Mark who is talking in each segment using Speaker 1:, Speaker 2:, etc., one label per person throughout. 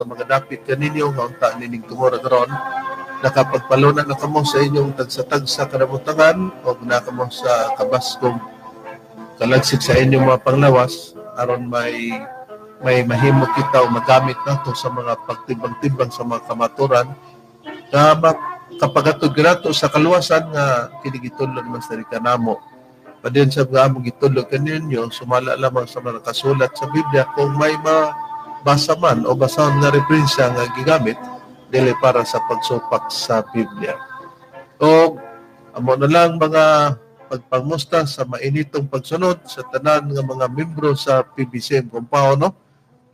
Speaker 1: Mga dapit kaninyo nga unta nining tungora karon nakapagpaluna na kamo sa inyong tagsa-tagsa kanabutangan o na kamo sa kabaskog kalagsik sa inyong mga panglawas aron may mahimo kita o magamit nato sa mga pagtimbang-timbang sa mga kamaturan nga kapagatod nato sa kaluwasan nga kini gitudlo ni Master namo. Padayon sa mga among gitudlo kaninyo, sumala lamang sa mga nakasulat sa Biblia. Kung may mabasa man o basahon nga referensya nga gigamit, dili para sa pagsupak sa Biblia. O amo na lang mga pagpangmusta sa mainitong pagsunod sa tanan nga mga membro sa PBCM compound, no?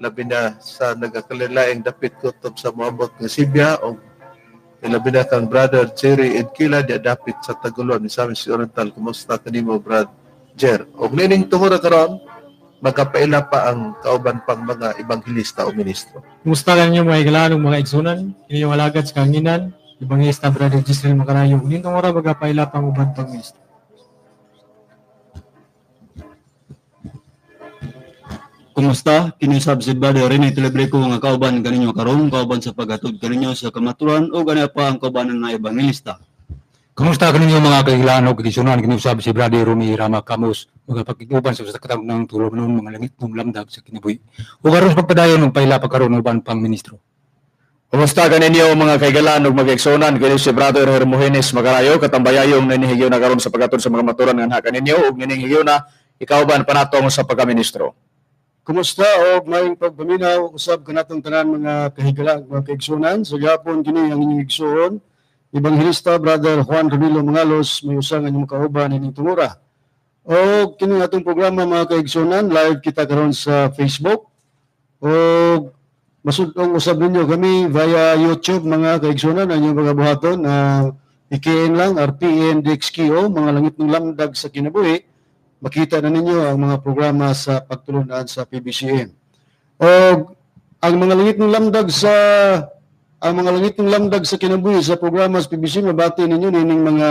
Speaker 1: Labi na sa nagakalilaing dapit kutob sa moabot nga Sibya o labi na kang Brother Jerry Edkila di dapit sa Tagulon, Misamis Oriental. Kumusta kanimo, Brad Jer? Og nining tungod karon magkapaila pa ang kauban pang mga ebanghelista o ministro.
Speaker 2: Kumusta kanyo mga higalaan ug mga igsunan? Kini yung alagad sa kahanginan, Ebanghelista Brother Gisrael Macarayo. Nitong oras magkapaila pang uban pang ministro.
Speaker 3: Kumusta? Kini sab si Brother Rene Telebrico nga kauban kaninyo karon, kauban sa paghatod kaninyo sa kamaturan o gani pa ang kaubanan nga ebanghelista.
Speaker 4: Kumusta kaninyo mga kahigalaan o kaigsunan? Kini usab si Brother Rumi Rama Camus, mga pagkikuban sa katawag ng tulong noon mga langit ng lamdag sa kinabuhi. O karon sa pagpadayon ng paila pa karon uban pang ministro.
Speaker 5: Kumusta kaninyo mga kaigalan ug mga igsuonan? Kini si Brother Hermogenes Magarayo, katambayayong nanihigyo na karon sa paghatod sa mga maturan nga anha kaninyo ug nining na ikauban pa nato sa pagkaministro.
Speaker 6: Kumusta og maayong pagpaminaw usab kanatong tanan mga kahigala mga kaigsuonan. Sa gihapon kini ang inyong igsuon, Ebanghelista Brother Juan Ramilo Mangalos, may usa nga inyong kauban ining tungura. Og kini atong programa, mga kaigsuonan, live kita karon sa Facebook. Og masud-ong usab ninyo kami via YouTube, mga kaigsuonan, ang inyong mga buhaton na i-key in lang RPN DXKO, mga langit ng lamdag sa kinabuhi, makita na ninyo ang mga programa sa pagtulunan sa PBCM. O ang mga langit ng lamdag sa kinabuhi sa programa sa PBCM, mabati ninyo nining mga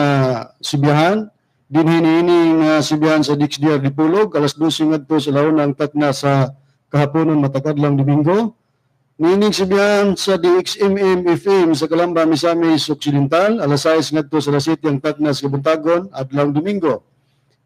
Speaker 6: sibiyahan dinhi niining sibiyahan sa DXDR Dipolog alas 12 ngadto sa launa ang takna sa kahaponon matag adlaw Domingo. Niining sibiyahan sa DXMM FM sa Calamba, Misamis Occidental, alas 6 ngadto sa alas 7 ang takna sa kabuntagon adlaw Domingo.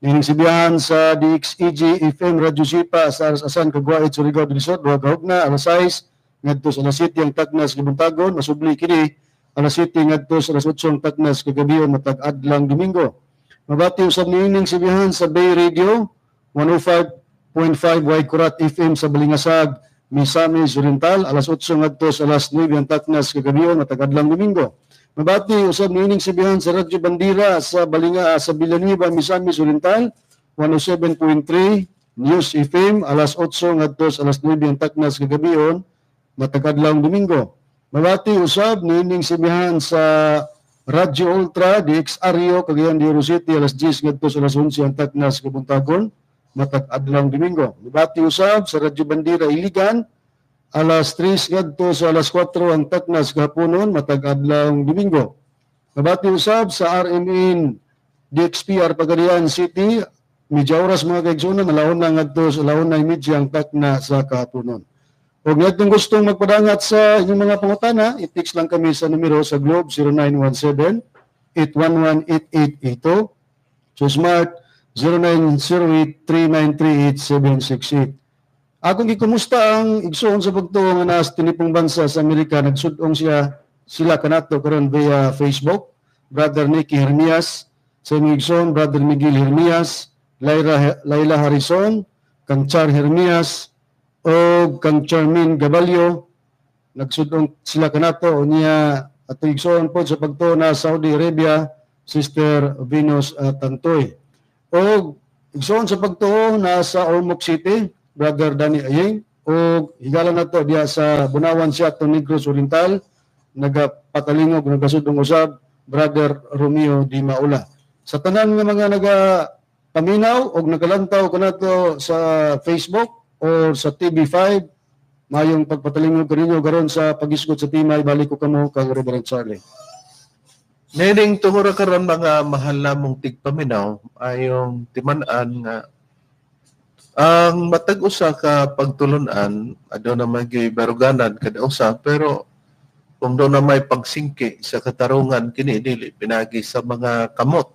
Speaker 6: Niining sibiyahan sa DXEG FM Radyo Sipa sa Asan, Cagwait, Surigao del Sur, duha ka hugna, alas 6 ngadto sa alas 7 ang takna sa kabuntagon, masubli kini alas 7 ngadto sa alas 8 ang takna sa kagabion matag adlaw Domingo. Mabati usab niining sibiyahan sa Bay Radio 105.5 Waikurat FM sa Balingasag, Misamis Oriental, alas 8 ngadto sa alas 9 ang takna sa kagabion matag adlaw Domingo. Mabati usab niining sibihan sa Radyo Bandira sa Balinga sa Villanueva, Misamis Oriental, 107.3 News FM alas 8 ngadto sa alas 9 ang takna sa kagabion matag adlaw Domingo. Mabati usab niining sibihan sa Radyo Ultra DXRio Cagayan de Oro City alas 10 ngadto sa alas 11 ang takna sa kabuntagon matag adlaw Domingo. Mabati usab sa Radyo Bandira Iligan alas 3 ngadto sa alas 4 ang takna sa kahaponon matag adlaw Domingo. Mabati usab sa RMN DXPR Pagadian City medya oras, mga kaigsuonan, alauna ngadto sa 1:30 ang takna sa kahaponon. Ug ngadtong gustong magpadangat sa inyong mga pangutana, i-text lang kami sa numero sa Globe 0917 811 8882, sa Smart 0908 393 8768. Akong gikumusta ang igsoon sa pagtuo nga naa sa tinipong bansa sa Amerika, nagsud-ong sila kanato karon via Facebook. Brother Nicky Hermias, sa imong igsoon Brother Miguel Hermias, Laila Harrison, kang Char Hermias o kang Charmin Gabalyo, nagsud-ong sila kanato. Unya atong igsoon po sa pagtuo na Saudi Arabia, Sister Venus Tantoy. O igsoon sa pagtuo na sa Ormoc City, Brother Danny Ayeng, o higala nato diya sa Bunawan Siato, Negros Oriental, nagapatalingog nagasudong usab Brother Romeo Di Maula. Sa tanan nga mga nagapaminaw og nagalantaw kanato sa Facebook or sa TV5, mayong pagpatalingog kaninyo karon sa paghisgot sa timay. Balik ko kamo kang Reverend Charlie.
Speaker 1: Nining tungura karon, mga mahal namong tigpaminaw, ayong timan-an nga Ang matag usa ka pagtulunan, aduna man gyud baruganan kada usa, pero kung doon na may pagsingki sa katarungan kini dili pinagi sa mga kamot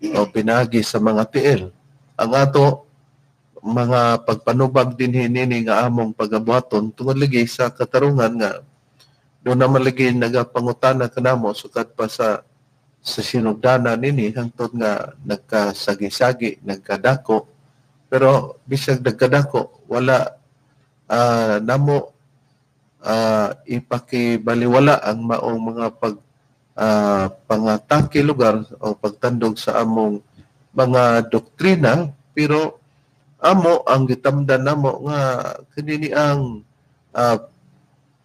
Speaker 1: o pinagi sa mga tiil. Ang ato mga pagpanubag dinhi nini nga among pagabuhaton tungod lagi sa katarungan nga doon naman lagi nagapangutana kanamo sukad pa sa sinugdana nini hangtod nga nagkasagi-sagi, nagkadako. Pero bisag nagkadako, wala namo ipakibaliwala ang maong mga pangatake lugar o pagtandog sa among mga doktrina, pero amo ang gitamdan namo nga kanini ang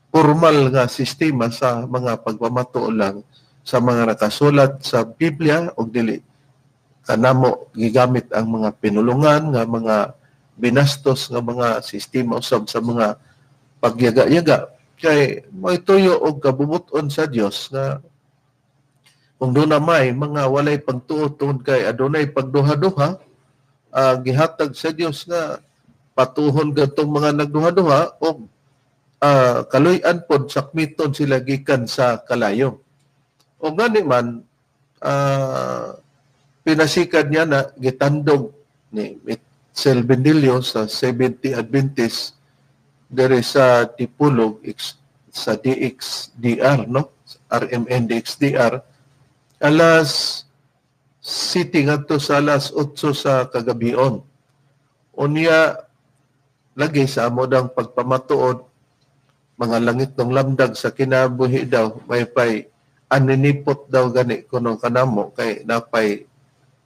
Speaker 1: formal nga sistema sa mga pagpamatuo lang sa mga nakasulat sa Biblia og dili kanamo gigamit ang mga pinulungan nga mga binastos nga mga sistema usab sa mga pagyaga-yaga kay moituyo og kabubut-on sa Dios nga kung doon na may mga walay pagtuo tungod kay adunay pagduha-duha, gihatag sa Dios nga patuhon gadtong mga nagduha-duha og kaluy-an pod sakmiton sila gikan sa kalayo. O gani man pinasikad niya na gitandog ni Mitchell Bendillo sa 70 Adventist dere sa Tipulog sa DXDR, no? RMN DXDR alas city ngadto sa alas 8 sa kagabion. Unya lagi sa amodang pagpamatuod mga langit ng lamdag sa kinabuhi daw may pay aninipot daw gani kuno kanamo kay napay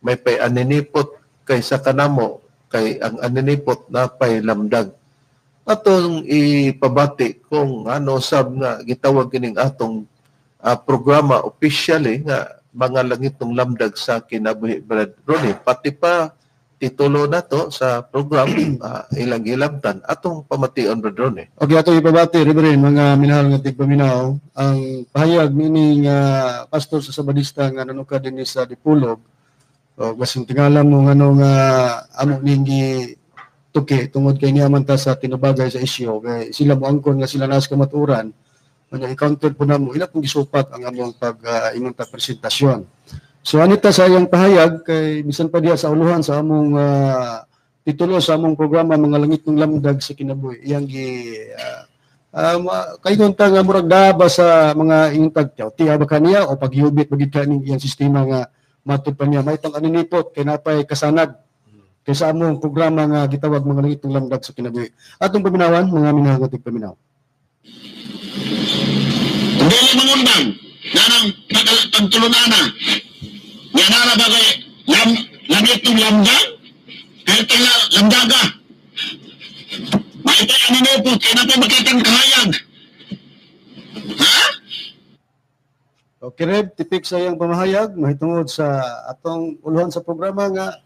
Speaker 1: may pay aninipot kay sa kanamo kay ang aninipot napay lamdag. Atong ipabati kung ano sab nga gitawag kining atong programa officially nga mga langit ng lamdag sa kinabuhi, Brad Ronnie, pati pa titulo na to sa program ilang ilamtan atong pamation, Brad Ronnie.
Speaker 6: Okay, ato ipabati, Reverend, mga minahal nga tigpaminaw, ang pahayag nining pastor sa Sabadista nga nanuka dinhi sa Dipulog, o basin tingala mo ngano nga amo ning tuki tungod kay niya man ta sa tinubagay sa isyu kay sila moangkon nga sila nas kamatuoran. Unya i-counter po namo ila kung gisupat ang among pag ingon ta presentasyon. So anita sa iyang pahayag kay bisan pa diha sa uluhan sa among titulo sa among programa mga langit ng lamdag sa kinabuhi iyang gi kaingon ta nga murag daba sa mga ingon tag tiya ba kaniya o pagyubit bagid ka ning iyang sistema nga matud pa niya may tang aninipot kay napay kasanag kay sa among programa nga gitawag mga langit ng lamdag sa kinabuhi. Atong paminawan mga minahal nga tigpaminaw.
Speaker 7: Dili mangundang nanang pagtulunana. Nga nara ba kay langit ng lamdag? Kaya tala lamdaga. May tayo aninipot kaya na pa makitang kahayag. Ha?
Speaker 6: Okay, Reb, tipik sa iyang pamahayag mahitungod sa atong uluhan sa programa nga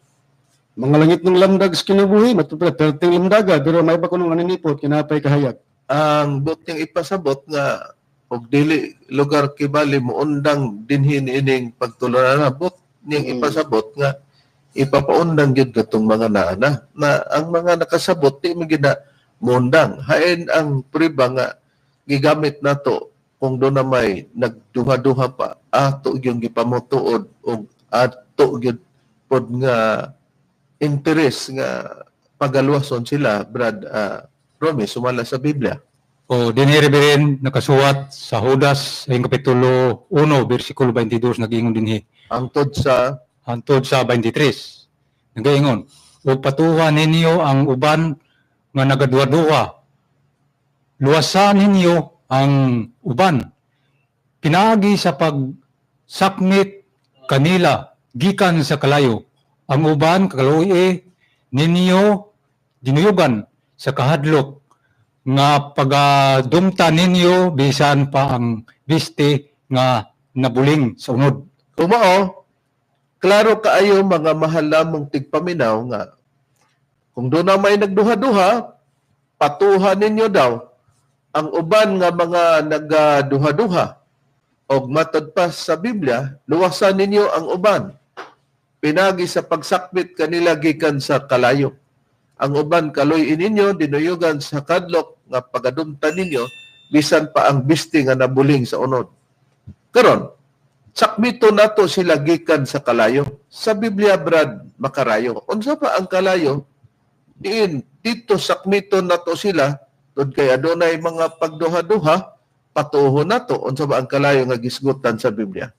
Speaker 6: mga langit ng lamdag sa kinabuhi, matupad perting lamdaga, pero may pa kunong aninipot kinapay kahayag.
Speaker 1: Ang buot niyang ipasabot nga og dili lugar kibali moundang dinhi niining pagtulunan, buot niyang ipasabot nga ipapaundang gyud katong mga naana na ang mga nakasabot di man gyud na moundang. Hain ang priba nga gigamit nato kung doon na may nagduha-duha pa ato gyud gipamutuod og ato gyud pod nga interes nga pagalwason sila, Brad Romy, sumala sa Biblia.
Speaker 4: O dinhi Reverend nakasuwat sa Judas sa kapitulo 1 bersikulo 22 nag-ingon dinhi.
Speaker 1: Hangtod sa
Speaker 4: 23. Nag-ingon, o patuha ninyo ang uban nga nagaduha-duha. Luwasan ninyo ang uban. Pinaagi sa pagsakmit kanila gikan sa kalayo. Ang uban kakaluoy ninyo dinuyugan sa kahadlok nga pagadumta ninyo bisan pa ang biste nga nabuling sa unod.
Speaker 1: Kumao, klaro kaayo mga mahal lamong tigpaminaw nga kung doon na may nagduha-duha, patuha ninyo daw ang uban nga mga nagduha-duha. Og matod pa sa Biblia, luwasan ninyo ang uban. Pinagi sa pagsakbit kanila gikan sa kalayo. Ang uban kaluy ninyo dinuyugan sa kadlok nga pagadumtan ninyo bisan pa ang bisti nga nabuling sa unod. Karon, sakmito nato sila gikan sa kalayo. Sa Biblia, Brad Makarayo, unsa pa ang kalayo? Diin dito sakmito nato sila tud kay adunay mga pagduha-duha, patuohon nato unsa ba ang kalayo nga gisgutan sa Biblia.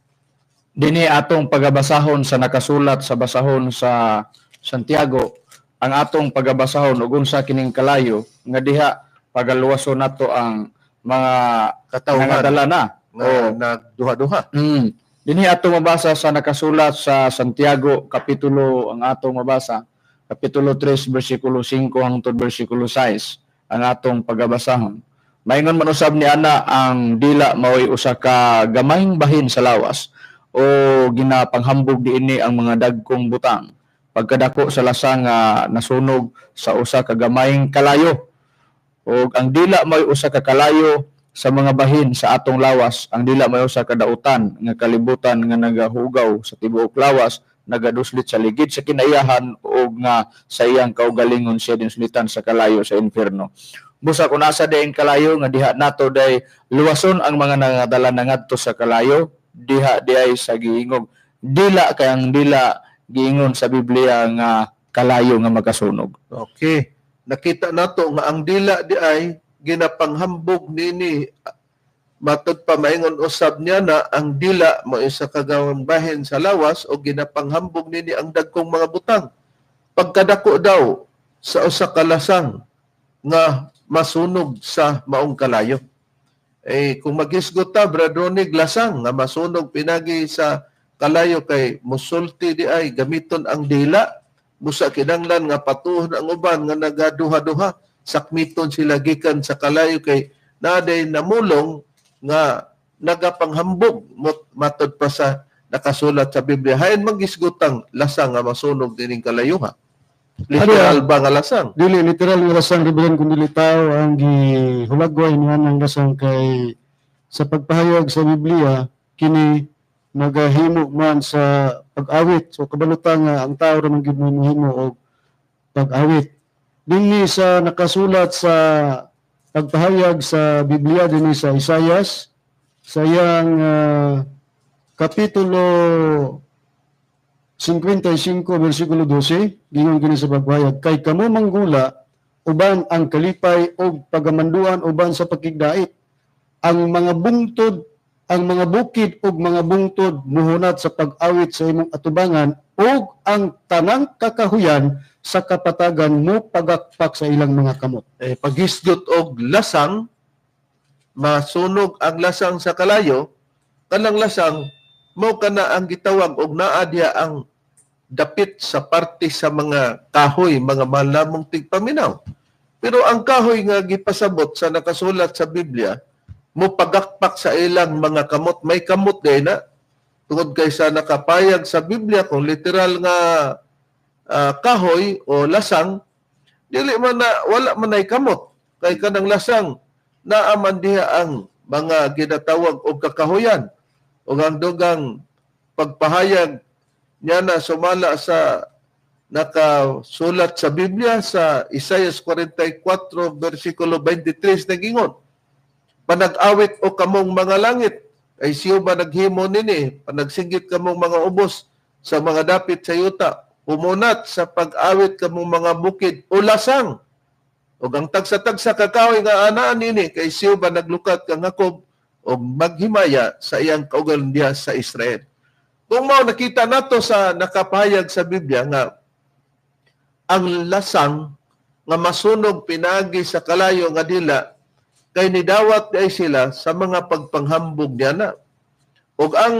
Speaker 5: Dinhi atong pagabasahon sa nakasulat sa basahon sa Santiago, ang atong pagabasahon ug unsa kining kalayo nga diha pagaluwason nato ang mga
Speaker 1: katawhan
Speaker 5: nangadala na
Speaker 1: nga nagduha-duha.
Speaker 5: Dinhi atong mabasa sa nakasulat sa Santiago kapitulo, ang atong mabasa kapitulo 3 bersikulo 5 hangtod bersikulo 6 ang atong pagabasahon. Maingon man usab ni ana, ang dila maoy usa ka gamayng bahin sa lawas o ginapanghambog diini ang mga dagkong butang pagkadako sa lasang nga nasunog sa usa ka gamayng kalayo. Og ang dila may usa ka kalayo sa mga bahin sa atong lawas, ang dila may usa ka dautan nga kalibutan nga nagahugaw sa tibuok lawas, nagaduslit sa ligid sa kinaiyahan og nga sa iyang kaugalingon siya dinuslitan sa kalayo sa impierno. Busa kung nasa dieng kalayo nga diha nato day luwason ang mga nangadala nangadto sa kalayo, diha diay sa giingog dila, kay ang dila giingon sa Biblia nga kalayo nga makasunog.
Speaker 1: Okay. Nakita nato nga ang dila di ay ginapanghambog nini matud pa maingon usab niya na ang dila mo isa kagawang bahin sa lawas o ginapanghambog nini ang dagkong mga butang. Pagkadako daw sa usa ka lasang nga masunog sa maong kalayo. Eh kung maghisgot ta, Brad Ronig, lasang nga masunog pinagi sa kalayo kay musulti di ay gamiton ang dila, busa kinanglan nga patuhon ang uban nga nagaduha-duha, sakmiton sila gikan sa kalayo kay naday namulong nga nagapanghambog matod pa sa nakasulat sa Biblia. Hain magisgutang lasang nga masunog dining kalayuha. Literal ba nga lasang?
Speaker 6: Dili literal nga lasang, Reverend, kun dili tao ang gihulagway niya ng lasang kay sa pagpahayag sa Biblia kini nagahimo man sa pag-awit. So kabalutan nga ang tao ra man gyud mohimo og pag-awit. Dinhi sa nakasulat sa pagpahayag sa Biblia dinhi sa Isayas sa iyang kapitulo 55 bersikulo 12, gingon kini sa pagpahayag, kay kamo manggula uban ang kalipay og pagamanduan uban sa pakigdait, ang mga bungtod, ang mga bukid ug mga bungtod muhunat sa pag-awit sa imong atubangan, ug ang tanang kakahuyan sa kapatagan mo pagakpak sa ilang mga kamot.
Speaker 1: Eh, paghisgot og lasang, masunog ang lasang sa kalayo, kanang lasang mao kana ang gitawag og naa diha ang dapit sa parte sa mga kahoy, mga malamong tigpaminaw. Pero ang kahoy nga gipasabot sa nakasulat sa Biblia, mo pagakpak sa ilang mga kamot, may kamot din na. Tungod kay sa nakapayag sa Biblia, kung literal nga kahoy o lasang, dili man na, wala man ay kamot. Kay kanang lasang, naaman diha ang mga ginatawag og kakahoyan. O ang dugang pagpahayag niya na sumala sa nakasulat sa Biblia sa Isaiah 44 versikulo 23 nagingon, panag-awit o kamong mga langit, ay siyo ba naghimo nini, panagsinggit kamong mga ubos sa mga dapit sa yuta, humunat sa pag-awit kamong mga bukid o lasang, o ang tagsa-tagsa kakahoy nga anaan nini, kay siyo ba naglukat kang Jacob o maghimaya sa iyang kaugalingon diha sa Israel. Kung mao nakita nato sa nakapahayag sa Biblia nga ang lasang nga masunog pinagi sa kalayo nga dila kay nidawat ay sila sa mga pagpanghambog niya na. Og ang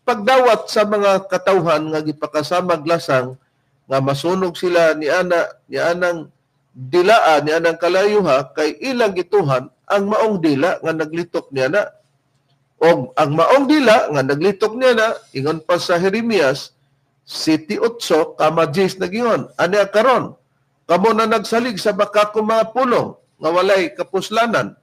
Speaker 1: pagdawat sa mga katawhan nga gipakasamag lasang nga masunog sila ni ana ni anang dilaa ni anang kalayuha kay ilang gituhan ang maong dila nga naglitok niya na. Og ang maong dila nga naglitok niya na, ingon pa sa Jeremias 7:8 kama 10 nagingon, ani karon kamo na nagsalig sa bakakong mga pulong nga walay kapuslanan.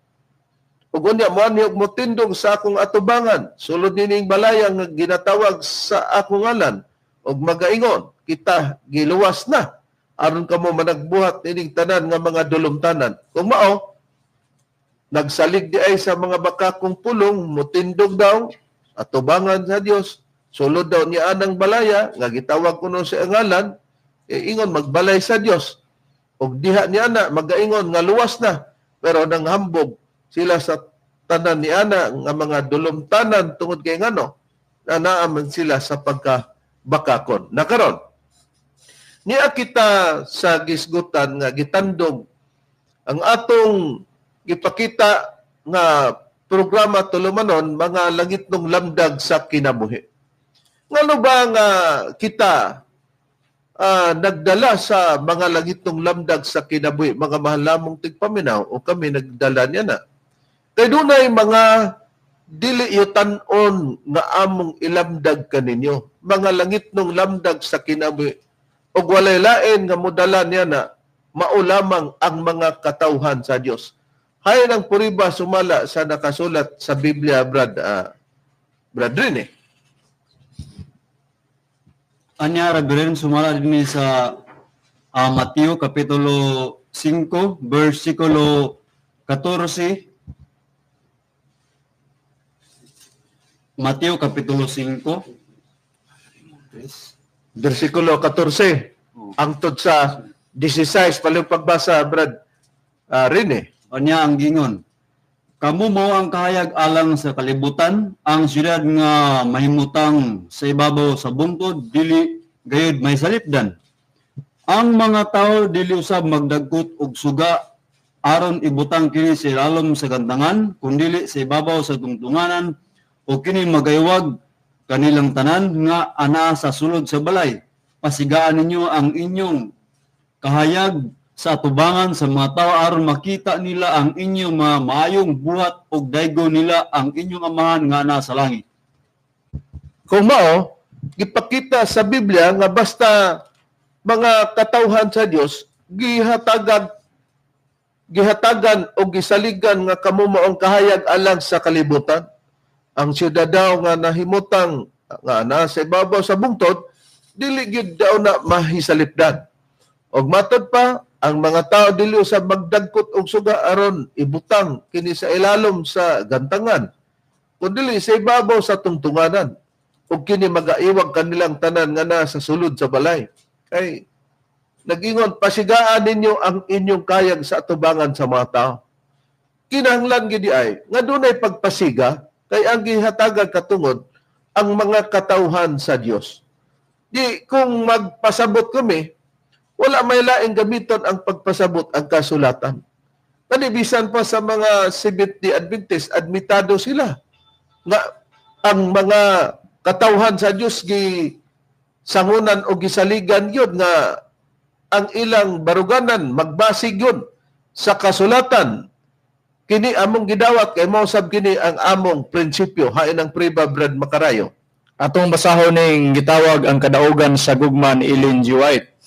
Speaker 1: Ug unya moanhi og motindog sa akong atubangan, sulod nining balayang nga ginatawag sa akong ngalan, ug magaingon, kita giluwas na. Aron kamo managbuhat ining tanan nga mga dulumtanan. Kung mao, nagsalig di ay sa mga bakakong pulong, mutindog daw, atubangan sa Dios, sulod daw niya anang balaya, nga gitawag kuno sa ngalan, e ingon magbalay sa Dios. Og diha niya na, magaingon nga luwas na, pero nanghambog sila sa tanan ni ana nga mga dulumtanan tungod kay ngano, na naaman sila sa pagkabakakon. Nakaron, niya kita sa gisgutan nga gitandog ang atong gipakita nga programa tulumanon mga langitnong lamdag sa kinabuhi. Ngano ba nga kita nagdala sa mga langitnong lamdag sa kinabuhi, mga mahal lamong tigpaminaw, o kami nagdala niya na? Kay dunay mga dili yutan-on nga among ilamdag kaninyo, mga langitnong lamdag sa kinabuhi, og walay lain nga modala niya na mao lamang ang mga katawhan sa Dios. Hayan ang puriba sumala sa nakasulat sa Biblia, Brad Rene.
Speaker 3: Anya, Reverend, sumala din sa Mateo Kapitulo 5, versikulo 14. Mateo Kapitulo 5.
Speaker 1: Versikulo 14. Angtod sa 16, palihog pagbasa, Brad Rene.
Speaker 3: Anya ang gingon, kamo mao ang kahayag alang sa kalibutan, ang syudad nga mahimutang sa ibabaw sa bungtod, dili gayud may salipdan. Ang mga tawo dili usab magdagkot og suga aron ibutang kini sa ilalom sa gantangan, kundili sa ibabaw sa tungtunganan, o kini magaywag kanilang tanan nga anaa sa sulod sa balay. Pasigaan ninyo ang inyong kahayag sa atubangan sa mga tao aron makita nila ang inyong mga maayong buhat ug daygo nila ang inyong amahan nga naa sa langit.
Speaker 1: Kung mao, gipakita sa Biblia nga basta mga katawhan sa Dios gihatagan o gisaligan nga kamo maong kahayag alang sa kalibutan. Ang siyudad daw nga nahimutang nga naa sa ibabaw sa bungtod, dili gyud daw na mahisalipdan. Og matod pa, ang mga tao dili usab magdagkot og suga aron ibutang kini sa ilalom sa gantangan, kundi sa ibabaw sa tungtunganan, ug kini magaiwag kanilang tanan nga naa sa sulod sa balay. Kay nagingon, pasigaan ninyo ang inyong kayag sa atubangan sa mga tao. Kinahanglan gid ay nga dunay pagpasiga kay ang gihatagan katungod ang mga katawhan sa Dios. Di kung magpasabot kami, wala may laing gamiton ang pagpasabot ang kasulatan. Kani bisan pa sa mga Seventh-day Adventist, admitado sila nga ang mga katawhan sa Dios gi sangunan o gisaligan yun nga ang ilang baruganan magbasig yun sa kasulatan. Kini among gidawat kay mao sab kini ang among prinsipyo. Hain ang priba, Brad Makarayo.
Speaker 5: Atong basahon ning gitawag ang kadaugan sa gugma ni Ellen G. White.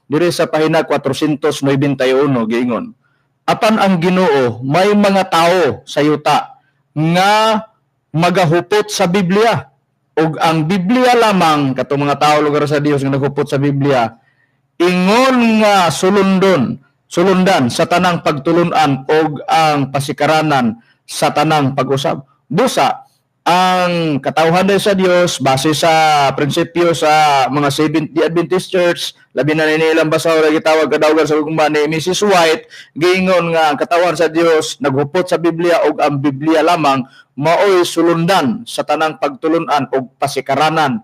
Speaker 5: Diri sa pahina 491 giingon, apan ang Ginoo may mga tao sa yuta nga magahupot sa Biblia, ug ang Biblia lamang katong mga tao lugar sa Dios nga naghupot sa Biblia ingon nga sulundan sa tanang pagtulunan og ang pasikaranan sa tanang pag-usab. Busa ang katawhan din sa Dios base sa prinsipyo sa mga Seventh-day Adventist Church, labi na nilang basahon ra gitawag kadaugan sa gugma ni Mrs. White, giingon nga ang katawhan sa Dios naghupot sa Biblia ug ang Biblia lamang maoy sulundan sa tanang pagtulunan ug pasikaranan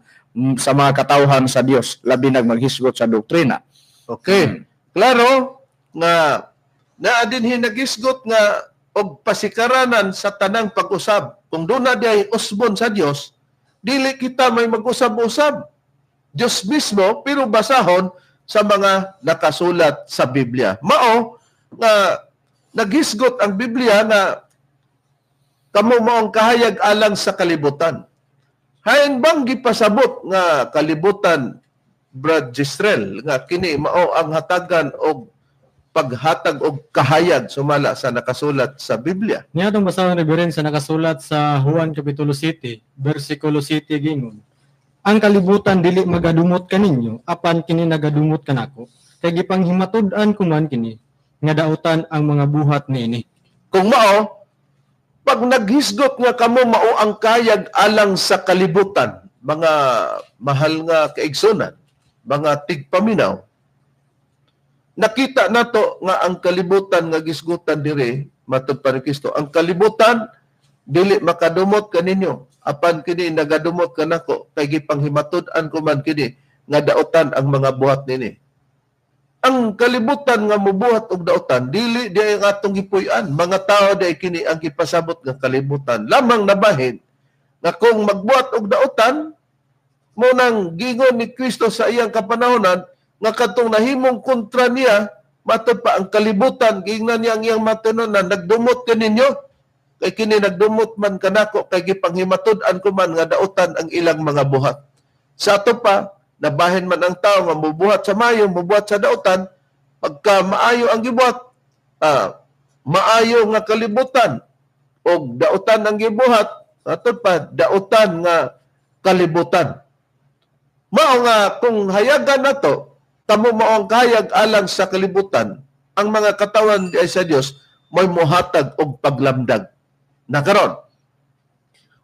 Speaker 5: sa mga katawhan sa Dios, labi nag maghisgot sa doktrina.
Speaker 1: Okay. Klaro nga naa dinhi nagisgot nga og pasikaranan sa tanang pag-usab. Kung doon na diay usbon sa Dios, dili kita may mag-usab-usab. Dios mismo, pero basahon sa mga nakasulat sa Biblia. Mao nga naghisgot ang Biblia na kamo maong kahayag alang sa kalibutan. Hain bang gipasabot nga kalibutan, Brad Gistrel, nga kini mao ang hatagan og paghatag og kahayag sumala sa nakasulat sa Biblia?
Speaker 2: Niya atong basahon, Reverend, sa nakasulat sa Juan Kapitulo 7, versikulo 7 gingon, ang kalibutan dili magadumot kaninyo, apan kini nagadumot kanako, Kay gipanghimatud-an ko man kini nga dautan ang mga buhat niini.
Speaker 1: Kung mao, pag naghisgot nga kamo mao ang kayag alang sa kalibutan, mga mahal nga kaigsunan, mga tigpaminaw, nakita nato nga ang kalibutan nga gisgutan dire matud pa ni Kristo, ang kalibutan dili makadumot kaninyo, apan kini nagadumot kanako kay gipanghimatud-an ko man kini nga daotan ang mga buhat nini. Ang kalibutan nga mobuhat og daotan dili di ang atong gipuy-an, mga tao di kini ang gipasabot nga kalibutan. Lamang nabahin nga kung magbuhat og daotan, mo nang gingon ni Kristo sa iyang kapanahonan nga kadtong nahimong kontra niya, matod pa ang kalibutan, giingnan niya ang iyang matunonan, nagdumot kaninyo, kay kini nagdumot man kanako, kay gipanghimatud-an ko man nga daotan ang ilang mga buhat. Sa ato pa, nabahin man ang tao nga mubuhat sa mayo, mubuhat sa daotan, pagka maayo ang gibuhat, maayo nga kalibutan, og daotan ang gibuhat, ato pa, daotan nga kalibutan. Mao nga kung hayagan nato, kamo mao ang kahayag alang sa kalibutan, ang mga katawan ay sa Dios mo'y mohatag og paglamdag. Nakaron,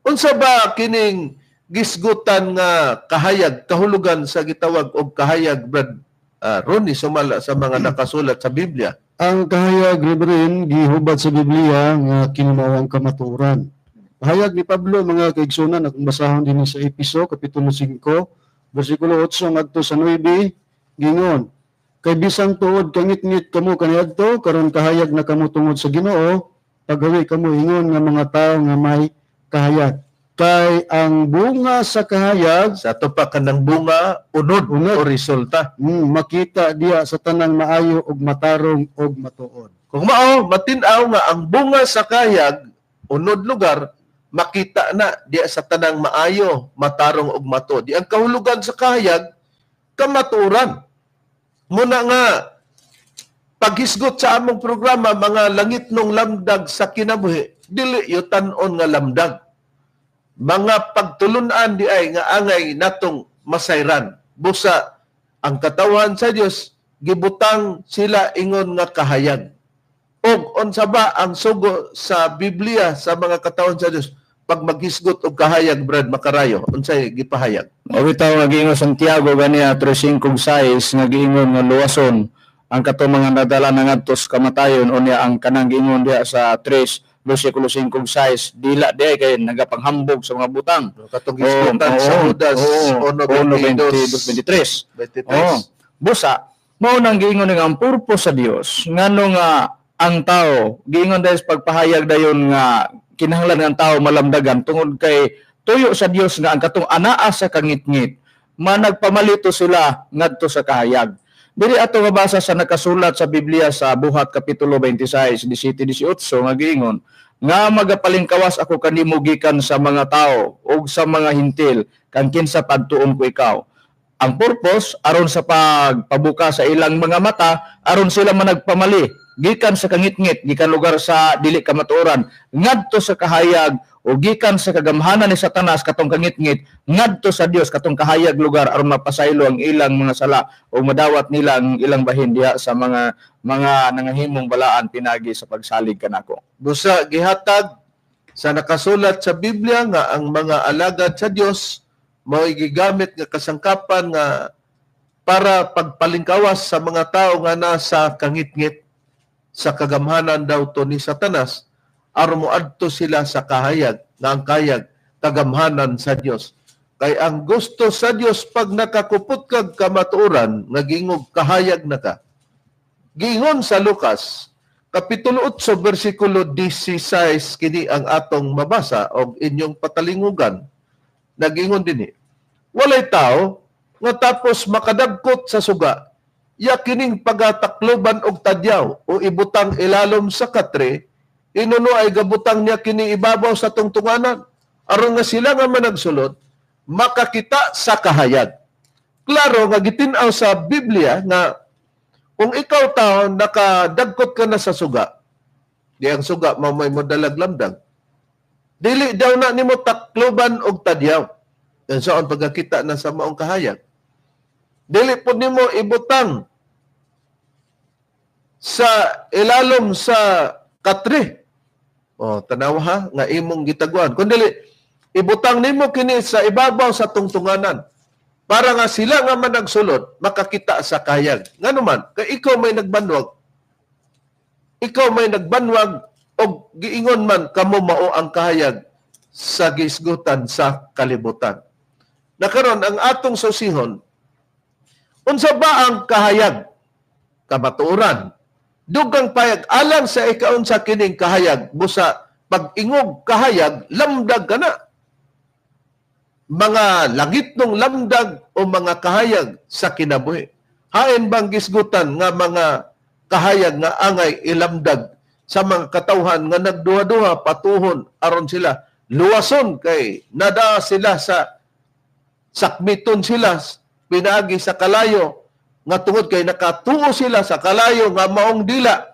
Speaker 1: unsa ba kining gisgutan nga kahayag, kahulugan sa gitawag og kahayag, Brad Ronnie, sumala sa mga nakasulat sa Biblia?
Speaker 6: Ang kahayag, Reverend, gihubad sa Biblia nga kini mao ang kamatuoran. Kahayag ni Pablo, mga kaigsunan, akong basahon dinhi sa Episo, Kapitulo 5, versikulo 8 ngadto sa 9, gingon, kay bisan tuod kangitngit kamo kaniadto, karon kahayag na kamo tungod sa Ginoo, paghawi kamo ingon nga mga tawo nga may kahayag. Kay ang bunga sa kahayag,
Speaker 1: sa ato pa kanang bunga, unod, unod o resulta,
Speaker 6: makita diya sa tanang maayo ug matarong ug matuod.
Speaker 1: Kung mao, matin-aw nga ang bunga sa kahayag, unod lugar, makita na diya sa tanang maayo, matarong ug matuod. Di ang kahulugan sa kahayag, kamatuoran. Muna nga, paghisgot sa among programa, mga langit nung lamdag sa kinabuhi, dili yutan-on nga lamdag. Mga pagtulunan di ay nga angay natong masayran. Busa, ang katawan sa Dios gibutang sila ingon nga kahayag. Og unsa ba ang sugo sa Biblia sa mga katawan sa Dios pag maghisgot og kahayag, Brad Makarayo? Unsay gipahayag?
Speaker 5: O bitaw nga giingon Santiago ganiya 3:5 nga giingon nga luwason ang katong mga nadala na ngadto sa kamatayon, unya ang kanang giingon diha sa 3:5-6 dila diay kay nagapanghambog sa mga butang.
Speaker 1: Katong gisgutan sa Judas 1:22-23.
Speaker 5: Busa mao nang giingon nga ang purpose sa Dios ngano nga ang tao giingon dahil sa pagpahayag dayon nga kinahanglan nga ang tao malamdagan tungod kay tuyo sa Dios nga ang katong anaa sa kangitngit managpamalito sila ngadto sa kahayag. Diri ato mabasa sa nakasulat sa Biblia sa Buhat Kapitulo 26, 17-18 nga giingon nga magapalingkawas ako kanimo gikan sa mga tao ug sa mga hintil kang kinsa padtuon ko ikaw. Ang purpose aron sa pagpabuka sa ilang mga mata aron sila managpamali gikan sa kangitngit, gikan lugar sa dili kamatuoran ngadto sa kahayag, o gikan sa kagamhanan ni Satanas katong kangitngit ngadto sa Dios katong kahayag lugar aron mapasaylo ang ilang mga sala o madawat nila ang ilang bahin diha sa mga nangahimong balaan pinagi sa pagsalig kanako.
Speaker 1: Busa gihatag sa nakasulat sa Biblia nga ang mga alagad sa Dios mao'y gigamit nga kasangkapan nga para pagpalingkawas sa mga tao nga nasa kangitngit sa kagamhanan daw to ni Satanas aron moadto sila sa kahayag nga ang kahayag kagamhanan sa Dios. Kay ang gusto sa Dios pag nakakupot kag kamatuoran nga gingog kahayag na ka. Gingon sa Lucas Kapitulo 8 versikulo 16 kini ang atong mabasa og inyong patalingugan. Nagingon dinhi, walay tao nga tapos makadagkot sa suga ya kining pagatakloban og tadyaw o ibutang ilalom sa katre, inuno ay gabutang niya kini ibabaw sa tungtunganan aron nga sila nga managsulod makakita sa kahayag. Klaro nga gitin-aw sa Biblia nga kung ikaw tao nakadagkot ka na sa suga, di ang suga mao may modalag lamdag, dili daw na nimo takloban og tadyaw. Yan saan pagkakita na sa maong kahayag. Dili po nimo ibutang sa ilalom sa katre. O, tanawa ha, nga imong gitaguan. Kun dili, ibutang nimo kini sa ibabaw sa tungtunganan para nga sila nga managsulod makakita sa kahayag. Ngano man, kay ikaw may nagbanwag. Ikaw may nagbanwag og giingon man kamo mao ang kahayag sa gisgutan sa kalibutan. Nakaron ang atong susihon, unsa ba ang kahayag? Kamatuoran. Dugang payag alang sa ikaunsa kining kahayag, busa pag-ingog kahayag, lamdag ka na. Mga langit nung lamdag o mga kahayag sa kinabuhi. Hain bang gisgutan nga mga kahayag nga angay ilamdag sa mga katawhan nga nagduha-duha patuhon aron sila luwason kay nadaa sila sa sakmiton sila pinaagi sa kalayo nga tungod kay nakatuo sila sa kalayo nga maong dila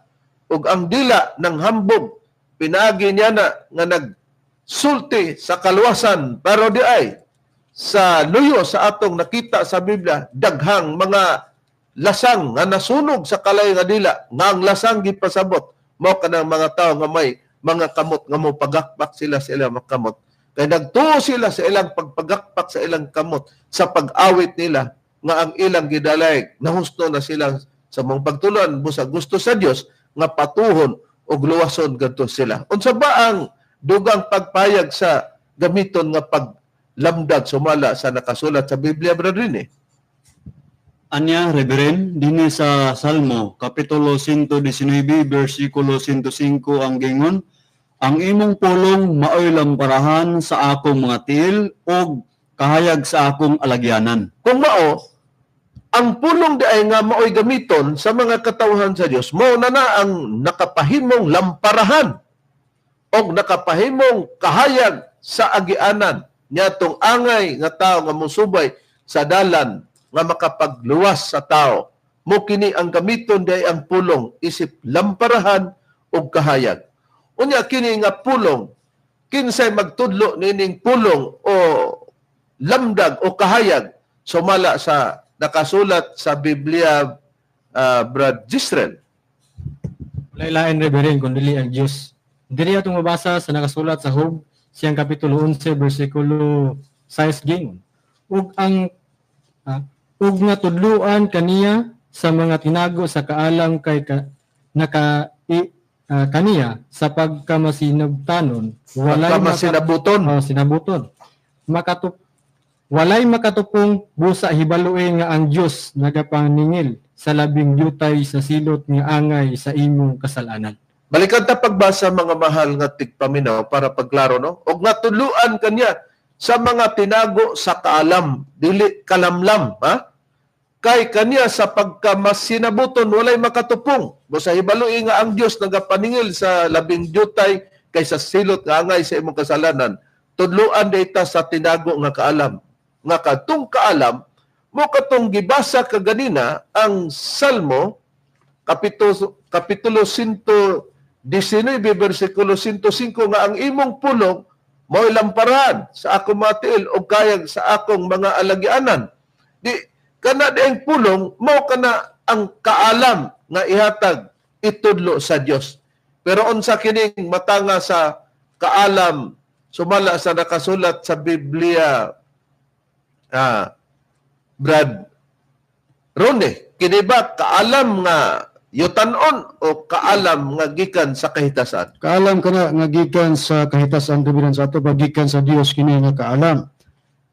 Speaker 1: ug ang dila ng hambog pinaagi niya na nga nagsulti sa kaluwasan. Pero di ay sa luyo sa atong nakita sa Biblia, daghang mga lasang nga nasunog sa kalayo nga dila, nga ang lasang gipasabot mao kanang mga tawo nga may mga kamot nga mo pagakpak sila sa ilang kamot, kay nagtuo sila sa ilang pagpagakpak sa ilang kamot sa pag-awit nila nga ang ilang gidalayg nahusto na sila sa mga pagtuluan busa gusto sa Dios nga patuhon og luwason gadto sila. Unsa ba ang dugang pagpayag sa gamiton nga paglamdag sumala sa nakasulat sa Biblia, Brother Rene?
Speaker 3: Anya, Reverend, dinhi sa Salmo, Kapitulo 119, versikulo 105 ang gingon, ang imong pulong maoy lamparahan sa akong mga tiil og kahayag sa akong alagyanan.
Speaker 1: Kung mao, ang pulong di ay nga maoy gamiton sa mga katawhan sa Dios, mao na na ang nakapahimong lamparahan og nakapahimong kahayag sa agianan niatong angay nga tao nga mosubay sa dalan nga makapagluwas sa tao. Mo kini ang gamiton di ay ang pulong isip lamparahan og kahayag. Unya kini nga pulong, kinsay magtudlo nining pulong o lamdag o kahayag sumala sa nakasulat sa Biblia, Brad Gisrel?
Speaker 2: Walay lain, Reverend, kun dili ang Dios. Diri atong mabasa sa nakasulat sa Job siyang kapitulo 11 bersikulo 6 gingon. Ug ang ug nga tudluan kaniya sa mga tinago sa kaalam kay ka, naka kaniya sa pagkamasinabtanon, walay
Speaker 1: pagkamasinabuton.
Speaker 2: Sinabuton. Walay makatupong busa hibalue nga ang Dios nagapaningil sa labing yutay sa silot nga angay sa imong kasalanan.
Speaker 1: Balikan ta pagbasa, mga mahal nga tigpaminaw, para pagklaro, no? Og nga tudluan kaniya sa mga tinago sa kaalam, dili kalamlam, ha? Kay kaniya sa pagkamasinabuton walay makatupong. Busa hibalue nga ang Dios nagapaningil sa labing yutay kaysa silot nga angay sa imong kasalanan. Tudluan dayta sa tinago nga kaalam. Nga kadtong kaalam mo katong gibasa kaganina ang Salmo kapitulo 119 bersikulo 105 nga ang imong pulong mao'y lamparan sa akong mga tiil o kayag sa akong mga alagyanan. Di kana dieng pulong mao kana ang kaalam nga ihatag itudlo sa Dios. Pero unsa kining matanga sa kaalam sumala sa nakasulat sa Biblia, Brad Rone, kini ba kaalam nga yutanon o kaalam nga gikan sa kahitasan?
Speaker 6: Kaalam kana nga gikan sa kahitasan, Reverend, sa ato pa gikan sa Dios kini nga kaalam.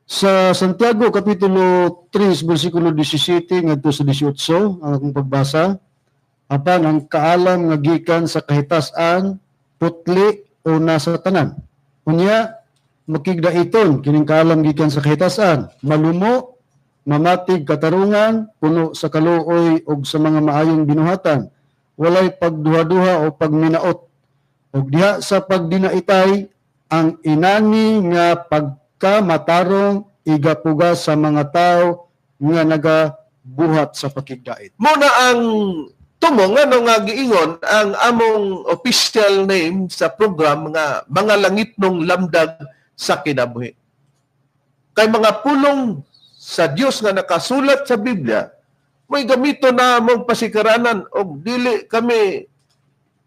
Speaker 6: Sa Santiago kapitulo 3 bersikulo 17 ngadto sa 18 ang akong pagbasa, apan ang kaalam nga gikan sa kahitasan putli o nasa tanan. Unya makigdaiton kining kaalam gikan sa kahitasan, malumo, mamatig katarungan, puno sa kaluoy og sa mga maayong binuhatan, walay pagduha-duha o pagminaot. Og diha sa pagdinaitay ang inani nga pagkamatarong igapuga sa mga tao nga nagabuhat sa pakigdait.
Speaker 1: Muna ang tumo ngano nga giingon ang among official name sa program nga mga langitnong lamdag sa kinabuhi. Kay mga pulong sa Dios nga nakasulat sa Biblia, May gamito na among pasikaranan og dili kami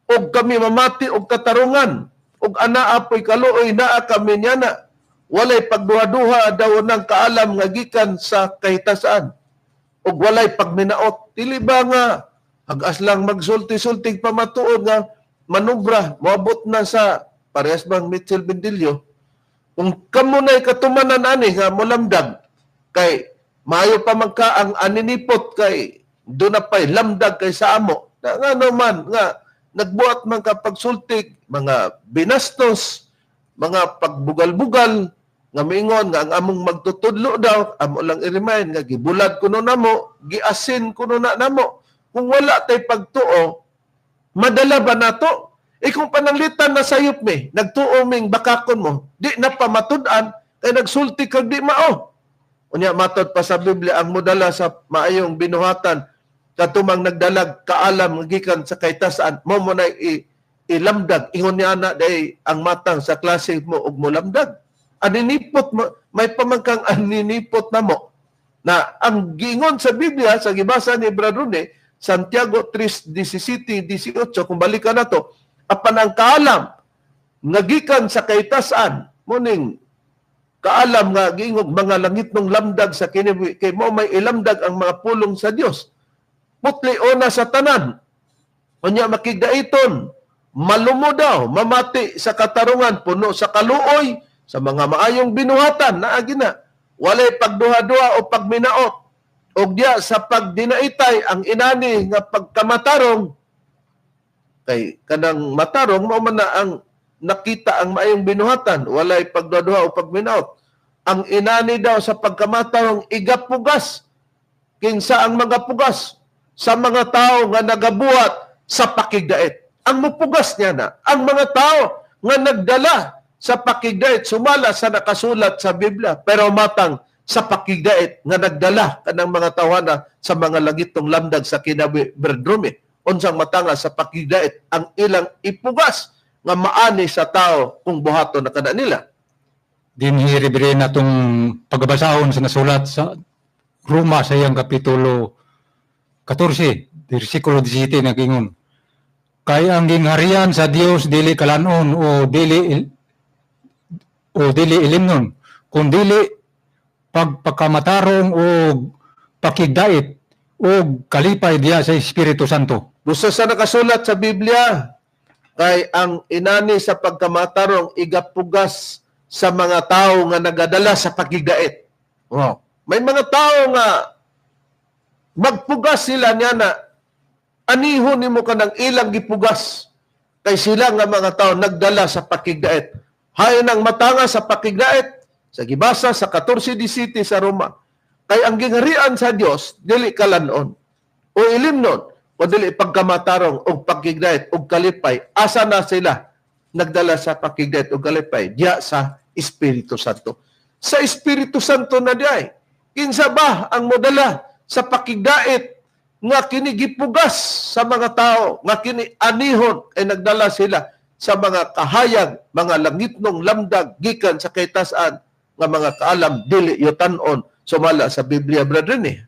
Speaker 1: og kami mamati og katarungan og anaa po'y kaluoy, naa kami niana. Walay pagduha-duha daw ng kaalam nga gikan sa kahitasan og walay pagminaot. Dili ba nga hagas lang magsulti-sultig pamatuod nga manubra moabot na sa parehas bang Mitchell Bendillo? Kung kamo na'y katumanan ani nga molamdag, kay maayo pa man ka ang aninipot, kay doon na pa'y lamdag kay sa amo. Na nga naman nga nagbuhat man ka pagsultig, mga binastos, mga pagbugal-bugal, nga miingon nga ang among magtutudlo daw, amo lang i-remind nga gibulad kuno namo, giasin kuno na namo. Kung wala tay pagtuo, madala ba nato? E kung pananglitan na sayop mi, nagtuo ming bakakon mo, di na pa matud-an, kay nagsulti kag di mao. Unya matod pa sa Biblia ang modala sa maayong binuhatan katumang nagdalag kaalam gikan sa kaytasan mo mo na ilamdag ingon niya na day ang matang sa klase mo og molamdag. Aninipot mo, may pamangkang aninipot na mo na ang giingon sa Biblia sa gibasa ni Brad Rune, Santiago 3:17-18, kung balikan na to, apan ang kaalam nga gikan sa kaytasan muning kaalam nga giingog mga langit ng lamdag sa kinabuhi, kay mo may ilamdag ang mga pulong sa Dios. Putli ona sa tanan. Unya makigdaiton, malumo daw, mamati sa katarungan, puno sa kaluoy, sa mga maayong binuhatan, naagi na. Walay pagduha-duha o pagminaot. Og diya sa pagdinaitay ang inani nga pagkamatarong, kay kanang matarong mao man na ang nakita ang maayong binuhatan, walay pagduha-duha o pagminaot. Ang inani daw sa pagkamatarong igapugas, kinsa ang magapugas sa mga tao nga nagabuhat sa pakigdait. Ang mupugas niya na, ang mga tao nga nagdala sa pakigdait, sumala sa nakasulat sa Biblia, pero matang sa pakigdait nga nagdala kanang mga tawhana sa mga langitong lamdag sa kinabuhi, Berdrome. Unsang matanga sa pakigdait ang ilang ipugas nga maani sa tao kung buhaton na kada nila.
Speaker 4: Dinhi Reverend atong pagbasahon sa nasulat sa Roma sa iyang kapitulo 14, versikulo 17 nagingon. Kay ang gingharian sa Dios dili kalanon o dili ilimnon, kun dili pagpakamatarong o pakigdait o kalipay diya sa Espiritu Santo.
Speaker 1: Busa sa nakasulat sa Biblia, kay ang inani sa pagkamatarong igapugas sa mga tao nga nagadala sa pakigdait. Oh. May mga tao nga magpugas sila niya na anihon nimo kanang ilang gipugas, kay sila nga mga tao nagdala sa pakigdait. Hayon ang matanga sa pakigdait sa gibasa sa 14:17 sa Roma. Kay ang gingharian sa Dios dili kalanon o ilimnon o dili pagkamatarong o pakigdait o kalipay. Asa na sila nagdala sa pakigdait o kalipay? Diya sa Espiritu Santo. Sa Espiritu Santo na diay. Kinsa ba ang modala sa pakigdait nga kini gipugas sa mga tao, nga kini anihon ay nagdala sila sa mga kahayag, mga langitnong lamdag gikan sa kaytasan nga mga kaalam dili yutan-on sumala sa Biblia, brethren eh.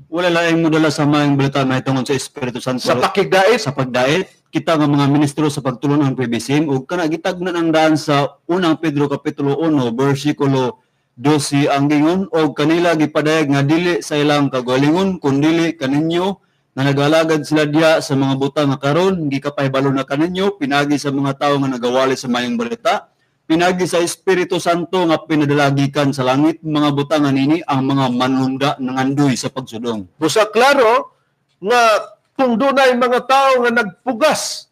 Speaker 3: Wala laing modala sa maayong balita mahitungod sa Espiritu Santo.
Speaker 1: Sa pakigdait,
Speaker 3: sa pagdait, kita nga mga ministro sa pagtulon ng PBCM ug kana gitagnan ang daan sa unang Pedro kapitulo 1 bersikulo 12 ang gingon, og kanila gipadayag nga dili sa ilang kagalingon kundili kaninyo nga nagalagad sila diha sa mga butang nga karon gikapahibalo na kaninyo pinagi sa mga tawo nga nagawali sa maayong balita, pinagi sa Espiritu Santo nga pinadalagikan sa langit, mga butang nga nini ang mga manunda nangandoy sa pagsudong.
Speaker 1: Busa klaro nga kung dunay mga tao nga nagpugas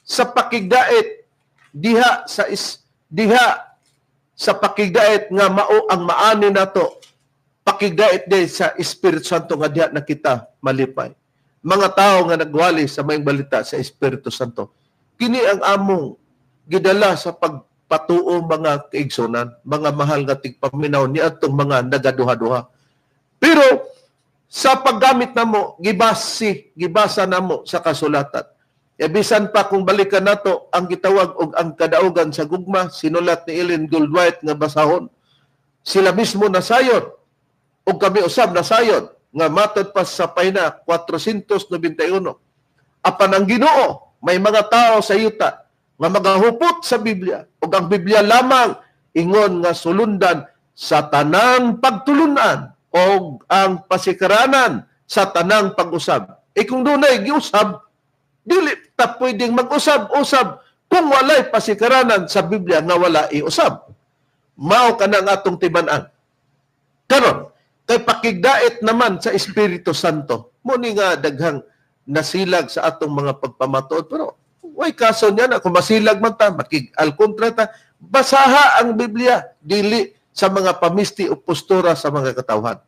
Speaker 1: sa pakigdait diha sa diha sa pakigdait nga mao ang maani nato, pakigdait din sa Espiritu Santo nga diha na kita malipay. Mga tao nga nagwali sa maayong balita sa Espiritu Santo. Kini ang among gidala sa pagpatuo, mga kaigsunan, mga mahal nga tigpaminaw niadtong mga nagaduha-duha. Pero sa paggamit namo, gibasa namo sa kasulatan. E bisan pa kung balikan nato ang gitawag og ang kadaugan sa gugma, sinulat ni Ellen Goldwhite nga basahon. Sila mismo nasayon og kami usab nasayon. nga matod pa sa pahina 491. Apan ang Ginoo, may mga tao sa yuta nga magahupot sa Biblia ug ang Biblia lamang ingon nga sulundan sa tanang pagtulunan o ang pasikaranan sa tanang pag-usab. E kung dunay giusab, dili ta pwedeng mag-usab-usab kung walay pasikaranan sa Biblia nga wala iusab. Mao kanang atong timan-an. Karon, kay pakigdait naman sa Espiritu Santo. Mo ni nga daghang nasilag sa atong mga pagpamatuod. Pero way kaso niya na kung masilag man ta, makig-alkontra ta, basaha ang Biblia, dili sa mga pamisti o postura sa mga katawhan.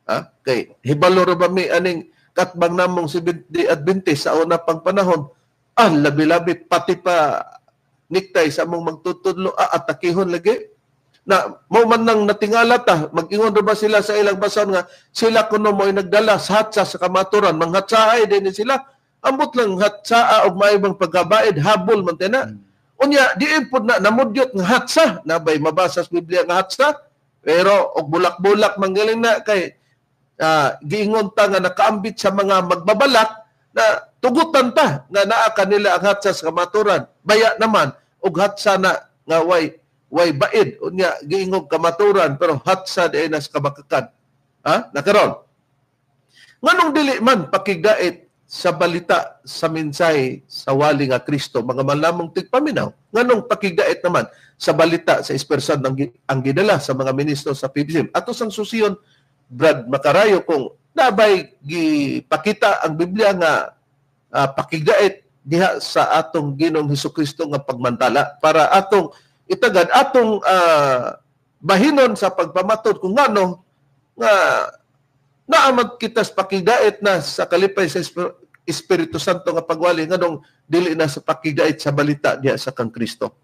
Speaker 1: Ha? Kay hibalo ra ba mi aning katbang namong Seventh-day Adventist sa una pang panahon, labi-labi pati pa niktay sa among magtutudlo, atakihon lagi. Na mo man nang natingala ta, mag-ingon ra ba sila sa ilang basan nga sila kuno mo'y nagdala sa hatsa sa kamaturan, manghatsahay din sila. Ambot lang hatsaa og maibang pagkabaid, habol man tina. Unya diin pud na namudyot nga hatsa, nabay mabasa sa Biblia nga hatsa, pero og bulak-bulak manggaling na kay giingon ta nga nakaambit sa mga magbabalak na tugutan ta nga naa kanila ang hatsa sa kamaturan. Baya naman og hatsa na nga way baid, unya giingog kamaturan pero hatsa di na sa kabakakan. Ha? Nakaron. Nganong dili man pakigdait sa balita sa mensahe sa wali nga Kristo, mga malamong tigpaminaw, nganong pakigdait naman sa balita sa Espiritu Santo ang gidala sa mga ministro sa PBCM. Ato sang susiyon, Brad Makarayo, kung nabay gipakita ang Biblia nga pakigdait diha sa atong Ginoong Hesukristo nga pagmantala para atong itagad atong bahinon sa pagpamatod kung ngano nga naamad kita sa pakigdait na sa kalipay sa Espiritu Santo nga pagwali nganong dili na sa pakigdait sa balita diha sa kang Kristo.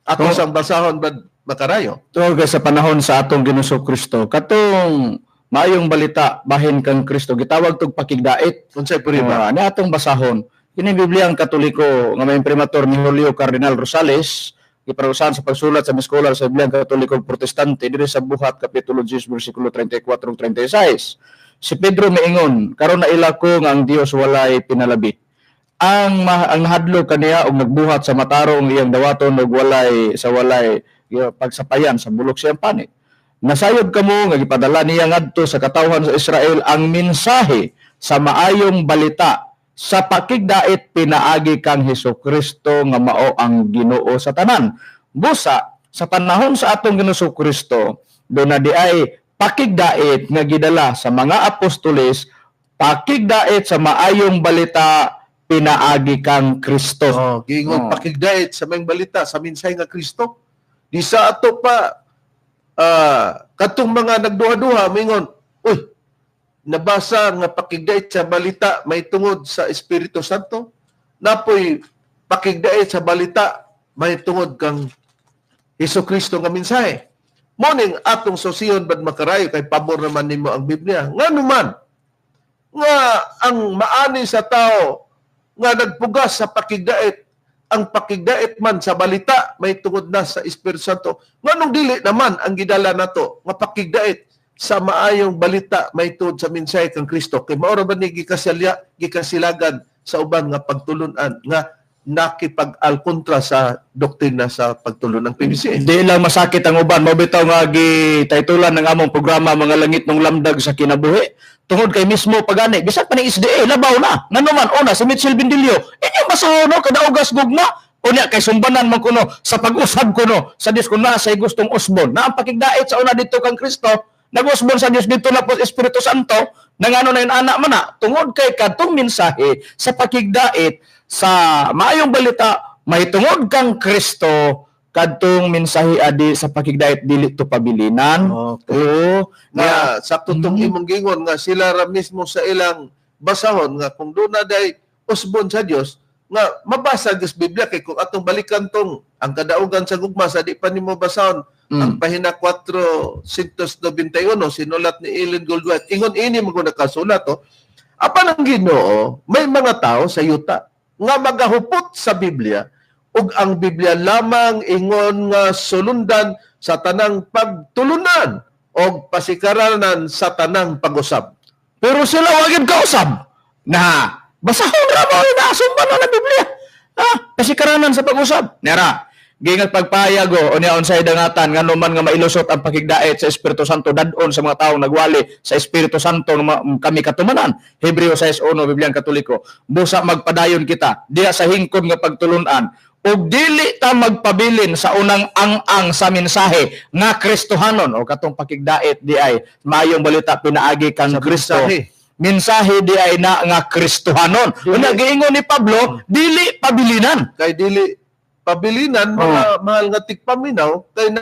Speaker 1: Ato sang basahon, Brad Makarayo.
Speaker 5: Tungod sa panahon sa atong Ginoong Kristo, katong maayong balita bahin kang Kristo gitawag tog pakigdait.
Speaker 1: Unsay puriba?
Speaker 5: Ni atong basahon. Kini Biblia ang Katoliko nga may imprimatur ni Julio Cardinal Rosales, giparusahan sa pagsulat sa mga scholar sa Biblia Katoliko Protestante diri sa Buhat kapitulo 10 bersikulo 34 ug 36. Si Pedro miingon, karon naila ko nga ang Dios walay pinalabi. Ang nahadlok kaniya og nagbuhat sa matarong iyang dawaton og walay sa walay pagsapayan sa bulok siyang panit. Nasayod kamo nga gipadala niya ngadto sa katawhan sa Israel ang mensahe sa maayong balita sa pakigdait pinaagi kang Hesukristo nga mao ang Ginoo sa tanan. Busa sa panahon sa atong Ginoong Kristo, do na di ay pakigdait nga gidala sa mga apostoles, pakigdait sa maayong balita pinaagi kang Kristo.
Speaker 1: Oh, giingon pakigdait sa maayong balita sa mensahe nga Kristo. Di sa ato pa katong mga nagduha-duha mingon, uy, nabasa nga pakigdait sa balita may tungod sa Espiritu Santo, napoy pakigdait sa balita may tungod kang Hesukristo nga mensahe. Morning atong susiyon, Brad Makarayo, kay pabor naman nimo ang Biblia. Ngano man nga ang maani sa tao nga nagpugas sa pakigdait, ang pakigdait man sa balita may tungod na sa Espiritu Santo, nganong dili naman ang gidala nato nga pakigdait sa maayong balita may tungod sa mensahe kang Kristo? Kay mao ra ba ni gikasilagan sa uban nga pagtulunan nga nakipag-alkontra sa doktrina sa pagtulon ng PBC.
Speaker 5: Di lang masakit ang uban, mao bitaw nga gitaytulan ng among programa mga langit ng lamdag sa kinabuhi. Tungod kay mismo pagani, bisan pa ni SDA labaw na. Ngano man una si Mitchell Bindilio, inyong basahon no kadaugas gugma. Unya kay sumbanan man kuno sa pag-usab kuno sa Dios kun naa say gustong usbon. Na ang pakigdait sa una dito kang Kristo, nag-usbon sa Dios dito na po Espiritu Santo, nangano na yun anak man na, tungod kay kadtong mensahe sa pakigdait sa maayong balita may tungod kang Kristo, kadtong mensahe adi sa pakigdait dili to pabilinan.
Speaker 1: Okay.
Speaker 5: Oo.
Speaker 1: Nga sakto tong imong gingon nga sila ra mismo sa ilang basahon nga kung doon na day usbon sa Dios nga mabasa sa Biblia, kay kung atong balikan tong ang kadaugan sa gugma sa di pa nimo basahon ang pahina 491 sinulat ni Ellen Goldwhite, ingon ini mo nakasulat to, apan ang Ginoo may mga tao sa yuta nga magahupot sa Biblia ug ang Biblia lamang ingon nga sulundan sa tanang pagtulunan og pasikaranan sa tanang pag-usab.
Speaker 5: Pero sila wa gyud kausab. Na basahon ra mo na sumban na Biblia. Ha? Pasikaranan sa pag-usab. Nera, gingat pagpayag o unya unsay dangatan ngano man nga mailusot ang pakigdait sa Espiritu Santo dadon sa mga taong nagwali sa Espiritu Santo nga kami katumanan. Hebreo 6:1 Bibliang Katoliko. Busa magpadayon kita diha sa hingkod nga pagtulunan ug dili ta magpabilin sa unang ang-ang sa mensahe nga Kristohanon o katong pakigdait di ay maayong balita pinaagi kang
Speaker 1: Sa
Speaker 5: Kristo.
Speaker 1: mensahe.
Speaker 5: Mensahe di ay na nga Kristohanon. Unya giingon ni Pablo, dili pabilinan.
Speaker 1: Kay dili pabilinan mga mahal nga tigpaminaw kay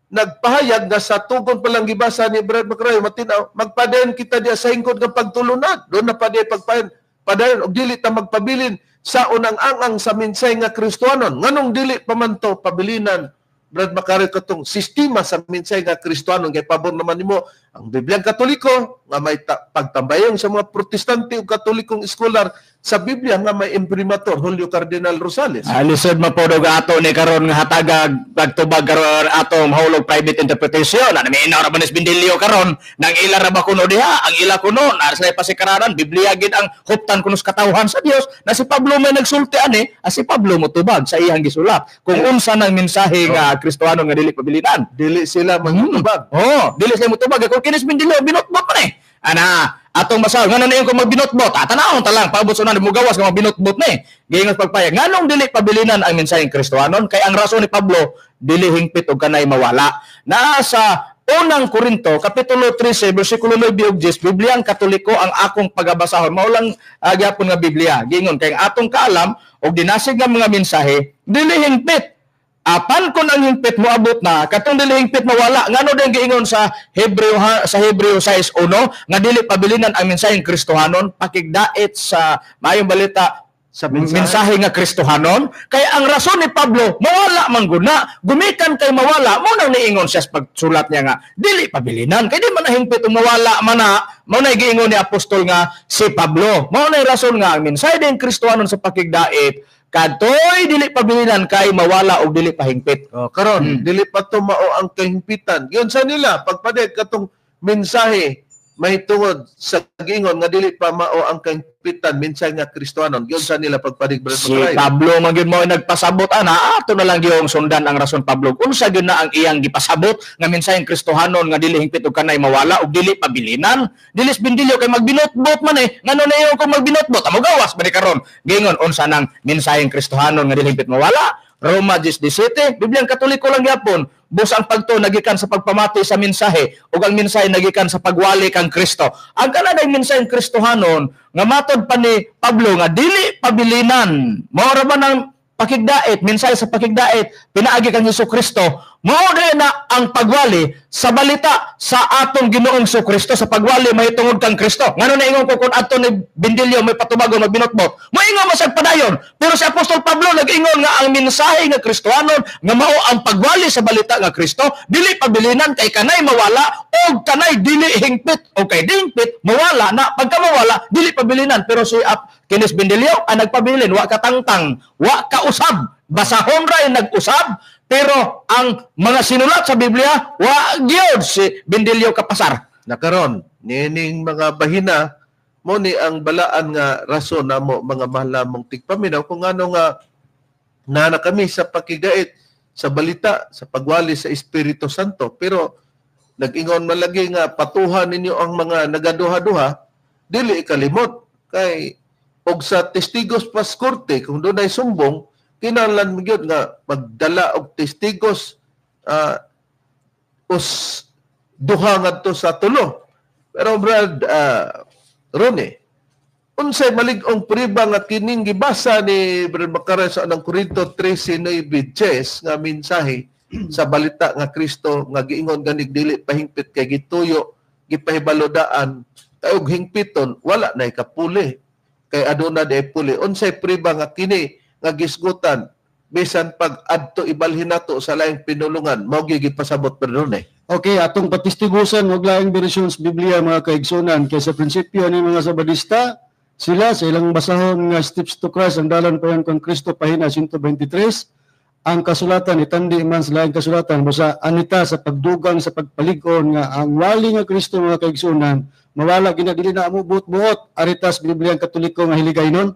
Speaker 1: nagpahayag nga sa tugon pa lang gibasa ni Brad Macrayo matinaw magpadayon kita diya sa hingkod nga pagtulunan doon na paday pagpayan padayon og dili ta magpabilin sa unang ang-ang sa mensahe nga Kristohanon. Nganong dili pa man to pabilinan, Brad Macario, katong sistema sa mensahe nga Kristohanon kay pabor naman nimo ang Bibliang Katoliko nga may pagtambayong sa mga Protestante ug Katolikong scholar sa Biblia nga may imprimatur Julio Cardinal Rosales.
Speaker 5: Lisod mapodog ato ni karon nga hatagag pagtubag karon ato mahulog private interpretation. Ano may inaw ra ba ni Bindilio karon nang ila ra ba kuno diha ang ila kuno na sila pasikararan Biblia gid ang huptan kuno sa katawhan sa Dios na si Pablo may nagsulti ani si Pablo motubag sa iyang gisulat kung unsa nang mensahe nga Kristohanon nga dili pabilinan.
Speaker 1: Dili sila magtubag.
Speaker 5: Oh, dili sila motubag kung kinis Bindilio binotbot man eh. Ana, atong basahon ngano na kung magbinotbot, tanawon ta lang paabot sa unan mugawas nga magbinotbot ni. Giingon pagpayag nganong dili pabilinan ang mensaheng Kristohanon kay ang rason ni Pablo dili hingpit og kanay mawala. Naa sa Unang Korinto kapitulo 13 bersikulo 9 ug 10 Bibliang Katoliko ang akong pagabasahon mao lang gyapon nga Biblia. Giingon kay ang atong kaalam og dinasig nga mga mensahe dili hingpit. Apan kung ang hingpit moabot na, katong dili hingpit mawala. Ngano din giingon sa Hebreo sa Hebreo 6:1 nga dili pabilinan ang mensaheng Kristohanon pakigdait sa maayong balita
Speaker 1: Sa mensahe.
Speaker 5: mensahe nga Kristohanon. Kay ang rason ni Pablo mawala man gud na, gumikan kay mawala mo nang niingon siya sa pagsulat niya nga dili pabilinan kay di man nahingpit og mawala man na, mao na giingon ni apostol nga si Pablo. Mao na rason nga ang mensahe din Kristohanon sa pakigdait kadtoy dili pabilinan kay mawala og dili pahingpit.
Speaker 1: Oh, karon dili pa to mao ang kahingpitan. Giyon sa nila pagpadeg katong mensahe mahitungod sa giingon nga dili pa mao ang kahingpitan mensahe nga Kristohanon. Giyon sa nila pagpadig Brad
Speaker 5: Si
Speaker 1: Macarayo.
Speaker 5: Pablo man gyud mao nagpasabot ana, ato na lang gyud sundan ang rason Pablo. Unsa gyud na ang iyang gipasabot nga mensaheng Kristohanon nga dili hingpit og kanay mawala og dili pabilinan. Dili bindilyo kay magbinotbot man eh. Ngano na iyo kung magbinotbot, amo gawas ba ni karon? Giingon unsa nang mensaheng Kristohanon nga dili hingpit mawala? Roma 10:17, Bibliang Katoliko lang gyapon. Busa ang pagtuo nagikan sa pagpamati sa mensahe ug ang mensahe nagikan sa pagwali kang Kristo. Ang kanang mensaheng Kristohanon nga matod pa ni Pablo nga dili pabilinan. Mao ra ba nang pakigdait, mensahe sa pakigdait pinaagi kang Hesus Kristo. Mao dili na ang pagwali sa balita sa atong Ginoong Hesus Kristo sa pagwali mahitungod kang Kristo. Ngano na ingon ko kung adto ni Bindilyo may patubagon magbinotbot. Moingon man siya padayon. Pero si Apostol Pablo nag-ingon nga ang mensahe nga Kristohanon nga mao ang pagwali sa balita nga Kristo dili pabilinan kay kanay mawala og kanay dili hingpit o kay dili hingpit mawala na pagka mawala dili pabilinan. Pero si Kenneth Bindilio ang nagpabilin wa ka tangtang, wa ka usab, basahon ra yung nag-usab, pero ang mga sinulat sa Biblia wa gyud si Bindilio kapasar.
Speaker 1: Nakaron nining mga bahina mo ni ang balaan nga rason namo mga mahal namong tigpaminaw kung ano nga nana kami sa pakigait sa balita sa pagwali sa Espiritu Santo. Pero nag-ingon man lagi nga patuhan ninyo ang mga nagaduha-duha, dili ikalimot kay og sa testigos pas korte kung dunay sumbong kinahanglan mo gyud nga magdala og testigos us duha ngadto sa tulo. Pero Brad Ronnie, unsay malig-ong priba nga kining gibasa ni Brad Macaray sa unang Korinto 13:9 nga mensahe sa balita nga Kristo nga giingon ganig dili pahingpit kay gituyo gipahibalodaan kay og hingpiton wala nay kapuli kay aduna day puli. Unsay priba nga kini nga gisgutan bisan pag adto ibalhin nato sa laing pinulungan mao gyud gipasabot Brad Ronnie?
Speaker 6: Okay, atong patistigusan og laing bersyon sa Biblia mga kaigsunan kay sa prinsipyo ni mga Sabadista sila sa ilang basahon nga Steps to Christ ang dalan payan kang Kristo pahina 123 Ang kasulatan itandi man sa laing kasulatan, basta anita sa pagdugang sa pagpalig-on nga ang wali nga Kristo, mga kaigsunan, mawala gina, dili na amo buot-buot, aritas Biblia ang Katoliko nga hiligay nun.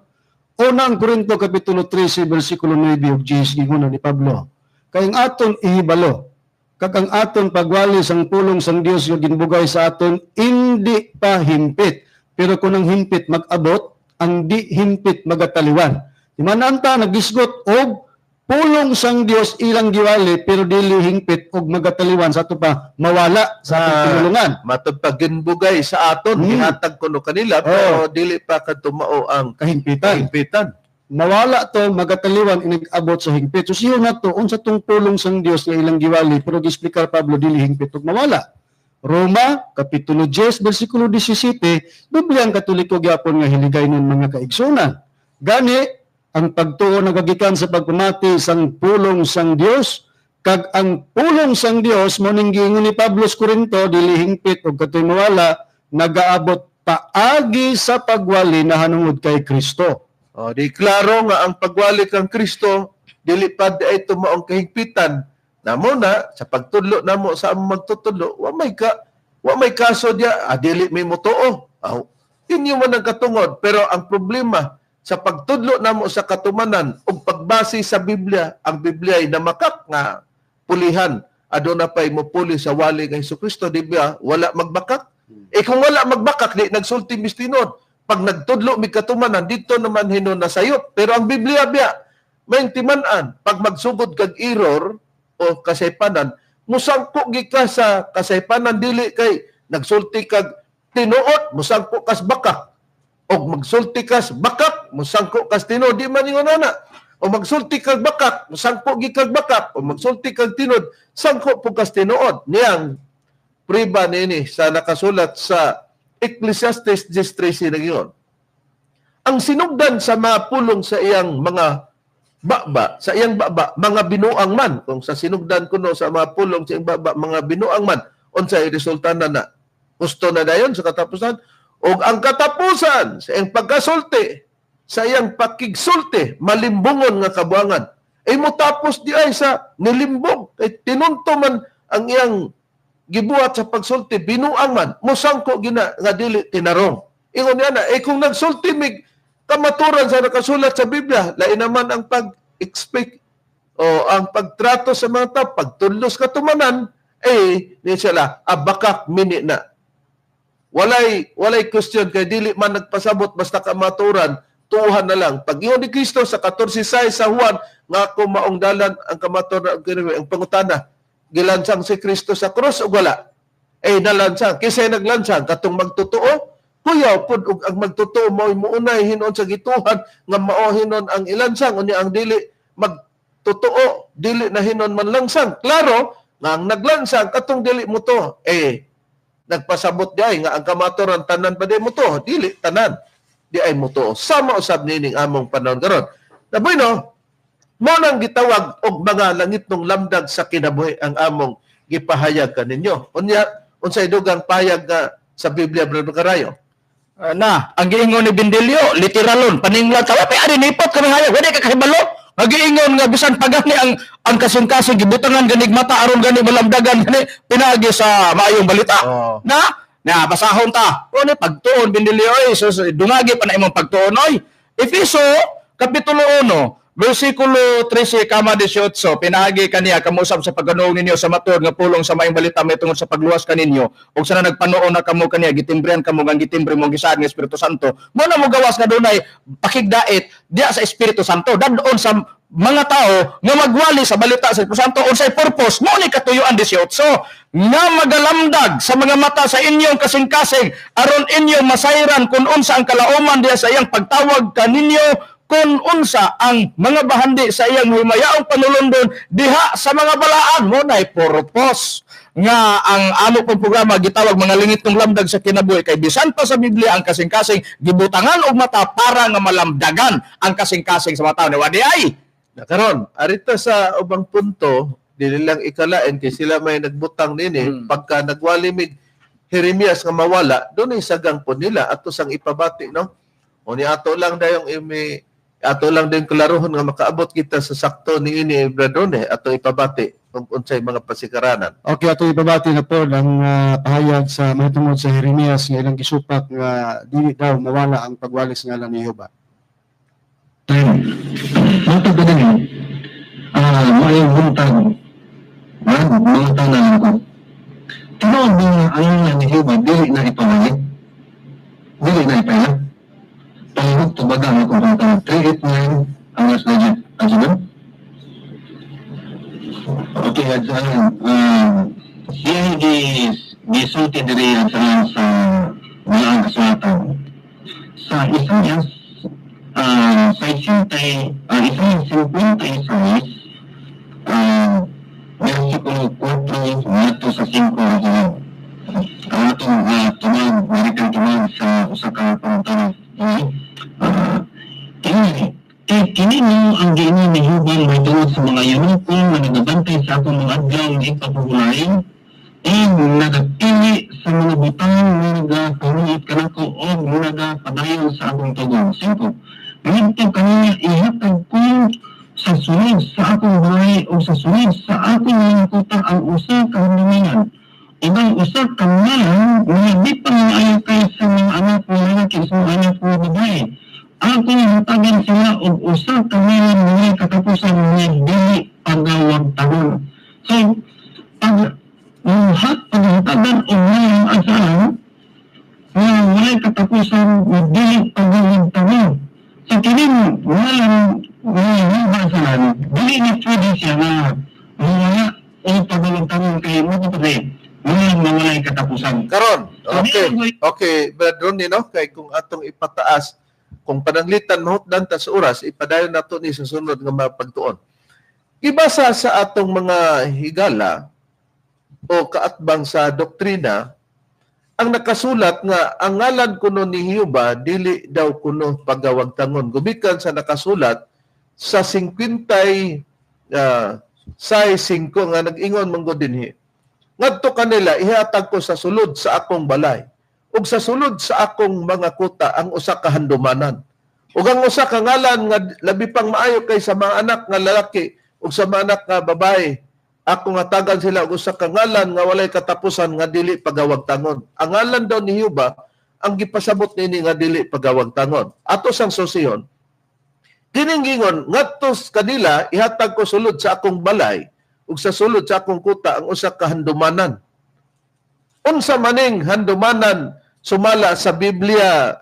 Speaker 6: Unang Korinto kapitulo 13 bersikulo 9 ug 10, gingon ni Pablo, kay ang aton ihibalo kag ang aton pagwali sang pulong sang Dios nga ginbugay sa aton indi pa himpit, pero kung ang himpit mag-abot, ang di himpit magataliwan. Di man anta nagisgot og pulong sang Dios ilang giwali pero dili hingpit ug magataliwan sa ato pa mawala sa atong tinulungan.
Speaker 1: Matod pa ginbugay sa aton, gihatag kuno kanila, pero dili pa kadto mao ang
Speaker 6: kahingpitan.
Speaker 1: Kahingpitan.
Speaker 6: Mawala to, magataliwan inigabot sa hingpit. So siyo na to unsa tong pulong sang Dios nga ilang giwali pero giexplikar Pablo dili hingpit ug mawala. Roma kapitulo 10 bersikulo 17, Biblia ang Katoliko gyapon nga hiligay nun, mga kaigsunan. Gani ang pagtuo nagagikan sa pagpamati sang pulong sang Dios, kag ang pulong sang Dios mo ning giingon ni Pablo sa Corinto dili hingpit og katoy mawala, nagaabot paagi sa pagwali na hanungod kay Kristo.
Speaker 1: O, di klaro nga ang pagwali kang Kristo dili pa di ay tumaong kahigpitan. Namo na sa pagtudlo namo sa among magtutudlo, wa may kaso diya, dili may motuo. Aw, inyo man ang katungod, pero ang problema sa pagtudlo namo sa katumanan ug pagbase sa Biblia, ang Biblia ay namakak nga pulihan. Aduna pay mopuli sa wali nga Hesukristo, di ba? Wala magbakak. Kung wala magbakak, di nagsulti mis tinuod. Pag nagtudlo mi katumanan, dito naman hinon na sayop. Pero ang Biblia biya, may timan-an. Pag magsugod kag error o kasaypanan, musangko gi ka sa kasaypanan, dili kay nagsulti kag tinuod, musangko kas bakak. O magsulti kas bakak, musangko kas tinuod, di man ingon ana. O magsulti kag bakak, musangko gi kag bakak. O magsulti kag tinuod, sangko pud kas tinuod. Niyang priba niini sa nakasulat sa Ecclesiastes 10:13 na giyon. Ang sinugdan sa mga pulong sa iyang mga baba, sa iyang baba, mga binuang man. Kung sa sinugdan kuno sa mga pulong sa iyang baba, mga binuang man, unsay resulta na na? Gusto na dayon sa katapusan? Og ang katapusan sa iyang pagkasulti, sa iyang pakigsulti, malimbungon nga kabuangan. Ay motapos di ay sa nilimbong. Kay tinunto man ang iyang gibuhat sa pagsulti, binuang man, mosangko gina nga dili tinarong. Ingon niya na, kung nagsulti mig kamaturan sa nakasulat sa Biblia, lain naman ang pag-expect o ang pagtrato sa mga tao, pagtulos katumanan, ni sila, abakak mini na. Walay question kay dili man nagpasabot basta kamaturan, tuuhan na lang. Pag ingon ni Kristo sa 14:6 sa Juan, nga ako maong dalan ang kamaturan, ang pangutana, gilansang si Kristo sa krus o wala? Nalansang. Kisay naglansang, katong magtotoo, kuyaw pud og ang magtotoo mao'y muunay hinon sa gituhan nga mao hinon ang ilansang, unya ang dili magtotoo, dili na hinon manlansang. Klaro nga ang naglansang katong dili mo to, nagpasabot di ay nga ang kamaturan tanan pa di mo to, dili tanan di ay mo to. Sama usab nining among panahon karon. Na bueno, mo nang gitawag og mga langitnong lamdag sa kinabuhi ang among gipahayag kaninyo. Unya unsay dugang pahayag nga sa Biblia, Brother Karayo?
Speaker 5: Na, ang giingon ni Bindilio, literalon, paningla ka, may ari nipot kami hayag, wala ka kahibalo. Nga giingon nga bisan pagani ang kasing-kasing gibutangan ganig mata aron gani malamdagan gani pinaagi sa maayong balita. Na basahon ta. O ni pagtuon Bindilio oy, so, dungagi pa na imong pagtuon oy. Efeso kapitulo 1 versikulo 13 kama 18, pinaagi kaniya kamusab sa pagganuong ninyo sa matuod nga pulong sa maayong balita may tungod sa pagluwas kaninyo, ug sana nagpanuon na kamo kaniya gitimbrihan kamo nga gitimbre mo gisaad nga Espiritu Santo, mo na mo gawas nga dunay pakigdait diya sa Espiritu Santo dadon sa mga tao nga magwali sa balita sa Espiritu Santo unsay purpose mo ni katuyuan 18 nga magalamdag sa mga mata sa inyong kasing-kasing aron inyong masayran kun unsa ang kalauman diya sa iyang pagtawag kaninyo, kung unsa ang mga bahandi sa iyang himayaong panulundon diha sa mga balaan. Mo nay purpose nga ang amo pong programa gitawag mga lingitong lamdag sa kinabuhi kay bisan pa sa Biblia ang kasing-kasing gibutangan og mata para nga malamdagan ang kasing-kasing sa mga tao. Ni wadi ay
Speaker 1: na karon arita sa ubang punto dili lang ikalain kay sila may nagbutang nini. Pagka nagwalimig Jeremias nga mawala dunay sagang po nila ato sang ipabati, no? O ni ato lang dayong imi Ato lang din klarohon nga makaabot kita sa sakto niini, Brad Rone, ato ipabati kung unsay mga pasikaranan.
Speaker 6: Okay, ato ipabati na po ang pahayag sa mahitungod sa Jeremias nga ilang gisupak nga dili daw mawala ang pagwali sa ngalan ni Jehova.
Speaker 8: Matag ko din, maayong buntag, mga tanan ko. Tinuod ba nga ang ngalan ni Jehova dili na ipawali? Dili na ipaya? Palihog tubaga ang akong pangutana. 389 ang last digit. Ano ba? Okay, adyan. Iyang gisulti diri adyan sa Balaang Kasulatan. Sa Isaias, sa Isaias 56, versikulo 4 ngadto sa 5, adyan. Ang atong tumag, marikang tumag sa usa ka pangutana. Kini, kini mo ang giingon ni Jehova mahitungod sa mga eunuko nga nagabantay sa akong mga adlaw nga ipapahulain og nagapili sa mga butang nga nagapahuot kanako og nagapadayon sa akong tugon. 5. Ngadto kaniya ihatag ko sa sulod sa akong balay o sa sulod sa akong mga kuta ang usa ka handumanan ug ang usa ka ngalan nga di pa maayo kaysa mga anak nga lalaki sa mga anak nga babae. Akong hatagan sila og usa ka ngalan nga walay katapusan nga dili pagawagtagon. So, pag paghatagan og ngalan asahan nga walay katapusan nga dili pagawagtagon. So, kining ngalan nga asahan, dili na pwede siya nga mawala o pagawagtagon kay mo pa ngalan nga walay katapusan.
Speaker 1: Karon, okay. Okay, Brad Ronnie, no? Kay kung atong ipataas, kung pananglitan mahutdan ta sa oras, ipadayon nato ni sa sunod nga mapagtuon. Gibasa sa atong mga higala o kaatbang sa doktrina, ang nakasulat nga ang ngalan kuno ni Jehova dili daw kuno pagawagtangon. Gumikan sa nakasulat sa 56 nga nag-ingon man gud dinhi. Ngadto kanila ihatag ko sa sulod sa akong balay ug sa sulod sa akong mga kuta ang usa ka handumanan ug ang usa ka ngalan nga labi pang maayo kaysa mga anak nga lalaki ug sa mga anak nga babae. Akong hatagan sila og usa ka ngalan nga walay katapusan nga dili pagawagtangon. Ang ngalan daw ni Jehova ang gipasabot niini nga dili pagawagtangon. Ato sang susiyon kining gingon ngadto kanila ihatag ko sulod sa akong balay ug sa sulod sa akong kuta ang usa ka handumanan. Unsa maning handumanan sumala sa Biblia,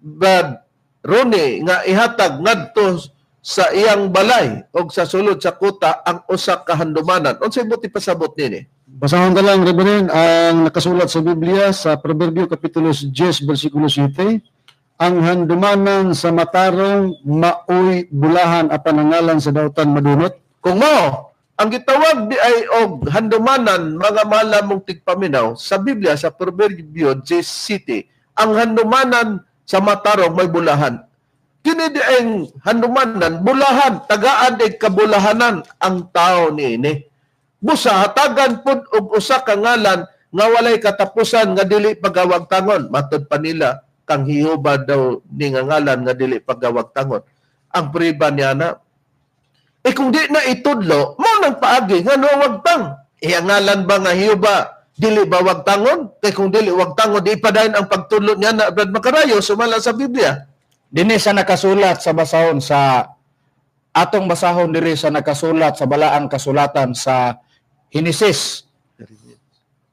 Speaker 1: Brad Ronnie, nga ihatag ngadto sa iyang balay og sa sulod sa kuta ang usa ka handumanan? Unsay buti pasabot nini?
Speaker 6: Basahon ta lang, Reverend, ang nakasulat sa Biblia sa Proverbio Kapitulo 10, versikulo 7, ang handumanan sa matarong maoy bulahan apan ang ngalan sa dautan madunot.
Speaker 1: Kung mao ang gitawag di ay og handumanan, mga mahal mong tigpaminaw, sa Biblia sa Proverbio 10:7, ang handumanan sa matarong may bulahan. Kini di ang handumanan, bulahan, tagaan di kabulahanan ang tao niini. Busa hatagan pud og usa ka ngalan nga walay katapusan nga dili pagawagtangon. Matod pa nila kang Jehova daw ni nga ngalan nga dili pagawagtangon. Ang priba niya na kung di na itudlo, mo nang paagi nga no wagtang. Ang ngalan ba nga Jehova dili ba wagtangon? Kay kung dili wagtangon, di padayon ang pagtudlo niya na Brad Makarayo sumala sa Biblia.
Speaker 5: Dinhi sa nakasulat sa basahon sa atong basahon diri sa nakasulat sa Balaang Kasulatan sa Henesis.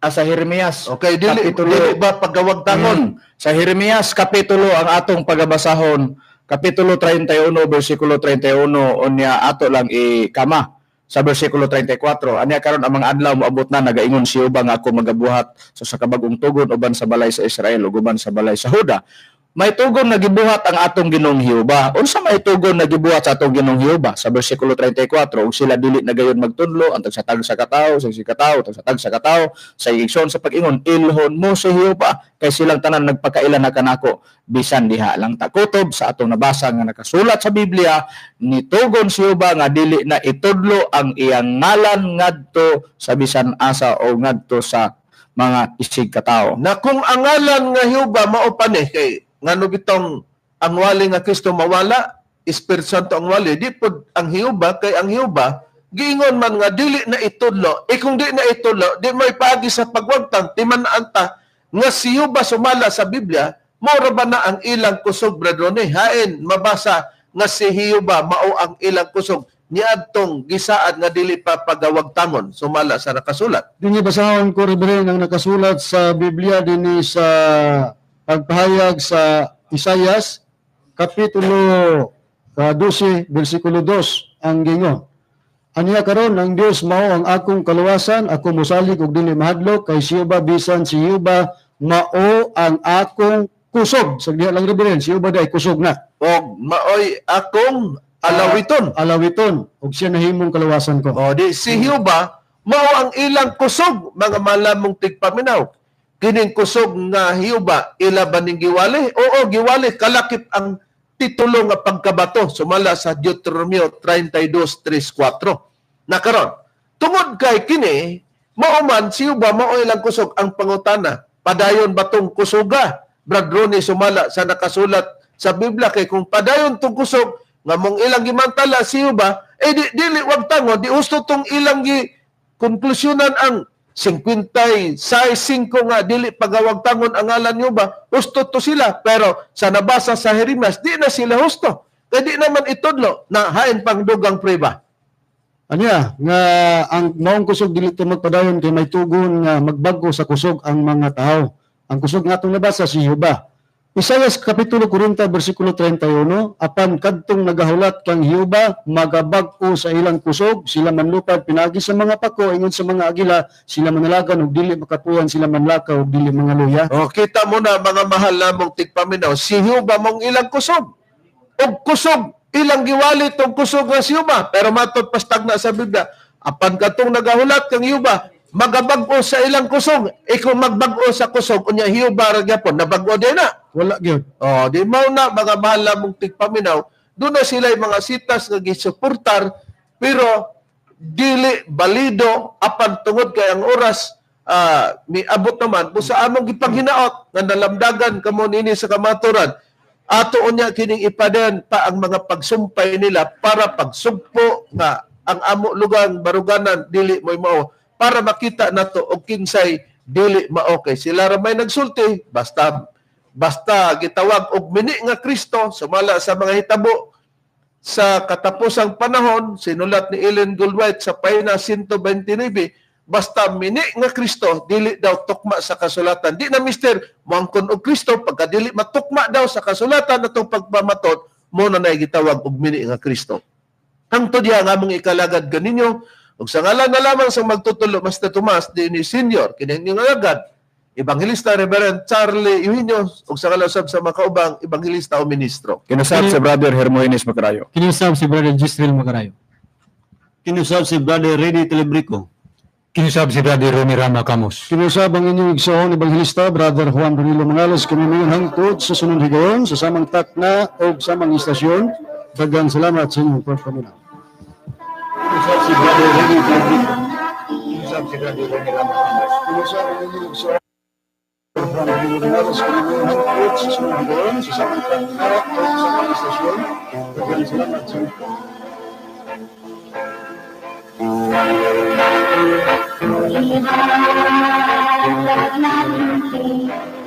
Speaker 5: Sa Jeremias.
Speaker 1: Okay, dili, kapitulo, dili ba pagawagtangon?
Speaker 5: Sa Jeremias kapitulo ang atong pagabasahon, kapitulo 31 versikulo 31, unya ato lang ikama sa versikulo 34. Anya karon ang mga adlaw moabot na nagaingon si Jehova nga ako magabuhat sa kabag-ong tugon uban sa balay sa Israel ug uban sa balay sa Juda. May tugon na gibuhat ang atong Ginoong Jehova. Unsa may tugon na gibuhat sa atong Ginoong Jehova? Sa versikulo 34, ug sila dili na gayon magtudlo ang tagsa-tagsa ka tawo, sa katawo, tagsa-tagsa ka tawo, sa igsoon sa pag-ingon, ilhon mo si Jehova kay silang tanan nagpakaila na kanako bisan diha lang takutob sa atong nabasa nga nakasulat sa Biblia, nitugon si Jehova nga dili na itudlo ang iyang ngalan ngadto sa bisan asa o ngadto sa mga isig katawo.
Speaker 1: Na kung ang ngalan nga Jehova mao pa ni kay ngano bitong ang wali nga Kristo mawala, Espiritu Santo ang wali, di pod ang Jehova, kay ang Jehova giingon man nga dili na itudlo. E kung di na itudlo, di mo ipaagi sa pagwagtang, timan-an ta nga si Jehova sumala sa Biblia, mora ba na ang ilang kusog, Brother Ronnie? Hain mabasa nga si Jehova mao ang ilang kusog niadtong gisaad nga dili pa pagawagtangon sumala sa nakasulat.
Speaker 6: Dinhi basahon ko, Reverend, ang nakasulat sa Biblia dinhi sa pagpahayag sa Isayas kapitulo 12 bersikulo 2 ang gingon. Aniya karon ang Dios mao ang akong kaluwasan, ako mosalig og dili mahadlok kay si Jehova, bisan si Jehova mao ang akong kusog. Sa diha lang, Reverend, si Jehova day kusog na.
Speaker 1: Og maoy akong alawiton.
Speaker 6: Alawiton og siya nahimong kaluwasan ko.
Speaker 1: O di si Jehova mao ang ilang kusog, mga malamong tigpaminaw. Kining kusog nga Jehova ila ba ning giwali? Oo, giwali kalakip ang titulo nga pagkabato sumala sa Deuteronomio 32:3-4. Nakaron, tungod kay kini mao man si Jehova mao ilang kusog, ang pangutana, padayon ba tong kusuga, Brad Ronnie, sumala sa nakasulat sa Biblia? Kay kung padayon tong kusog nga mong ilang gimantala si Jehova, eh di, dili wag tango, di husto tong ilang gi konklusyonan ang 56 nga dili pagawagtangon ang ngalan nyo ba, husto to sila. Pero sa nabasa sa Jeremias, di na sila husto. Kaya di naman itudlo na hain pang dugang preba.
Speaker 6: Anya nga ang maong kusog dili to magpadayon kay may tugon nga magbago sa kusog ang mga tao. Ang kusog nga atong nabasa si Jehova. Isayas kapitulo 40 bersikulo 31, apan kadtong nagahulat kang Jehova magabag-o sa ilang kusog, sila manlupad pinagi sa mga pako ingon sa mga agila, sila manalagan og dili makapuyan, sila manlakaw og dili mga luya.
Speaker 1: O kita mo na, mga mahal namong tigpaminaw, si Jehova mong ilang kusog. Og kusog ilang giwali tong kusog nga si Jehova, pero matod pastagna sa Biblia, apan kadtong nagahulat kang Jehova magabag-o sa ilang kusog. E kung magbag-o sa kusog, unya Jehova ra gyapon, nabag-o din na.
Speaker 6: Wala gyud.
Speaker 1: O, di mao na, mga mahal namong tigpaminaw, doon na sila mga sitas nga gisuportar, pero dili balido apan tungod kay ang oras miabot naman busa among gipaghinaot nga nalamdagan kamo nini sa kamaturan. Ato unya kining ipaden pa ang mga pagsumpay nila para pagsugpo nga ang amo lugang baruganan dili mo'y mao, para makita nato og kinsay dili mao kay sila ra may nagsulti basta basta gitawag og mini nga Kristo sumala sa mga hitabo sa katapusang panahon, sinulat ni Ellen Goldwhite sa pahina 129, basta mini nga Kristo dili daw tukma sa kasulatan. Di na mister moangkon og Kristo pagka dili matukma daw sa kasulatan atong pagpamaton, mo na nay gitawag og mini nga Kristo. Hangtod diha nga among ikalagad kaninyo ug sa ngalan na lamang sa magtutulo Master Tomas dinhi Senior kini inyong alagad Evangelista Reverend Charlie Eugenio ug sa ngalan sab sa makaubang evangelista o ministro.
Speaker 5: Kinusab si Brother Hermogenes Macarayo.
Speaker 2: Kinusab si Brother Gisrel Macarayo.
Speaker 3: Kinusab si Brother Rene Telebrico.
Speaker 4: Kinusab si Brother Romy Rama Camus.
Speaker 6: Kinusab ang inyong igsoon evangelista Brother Juan Ronilo Mangalos kini mayon hangtod sa sunod higayon sa samang takna og samang istasyon. Daghang salamat sa inyong pagpaminaw.
Speaker 4: Kinusab si Brother Rene Telebrico. Kinusab si Brother Romy Rama Camus.
Speaker 6: Kinusab ang inyong igsoon Juan Ronilo Mangalos kini mayon hangtod sa sunod higayon sa samang takna og samang istasyon. Daghang salamat sa inyong
Speaker 9: Thank you.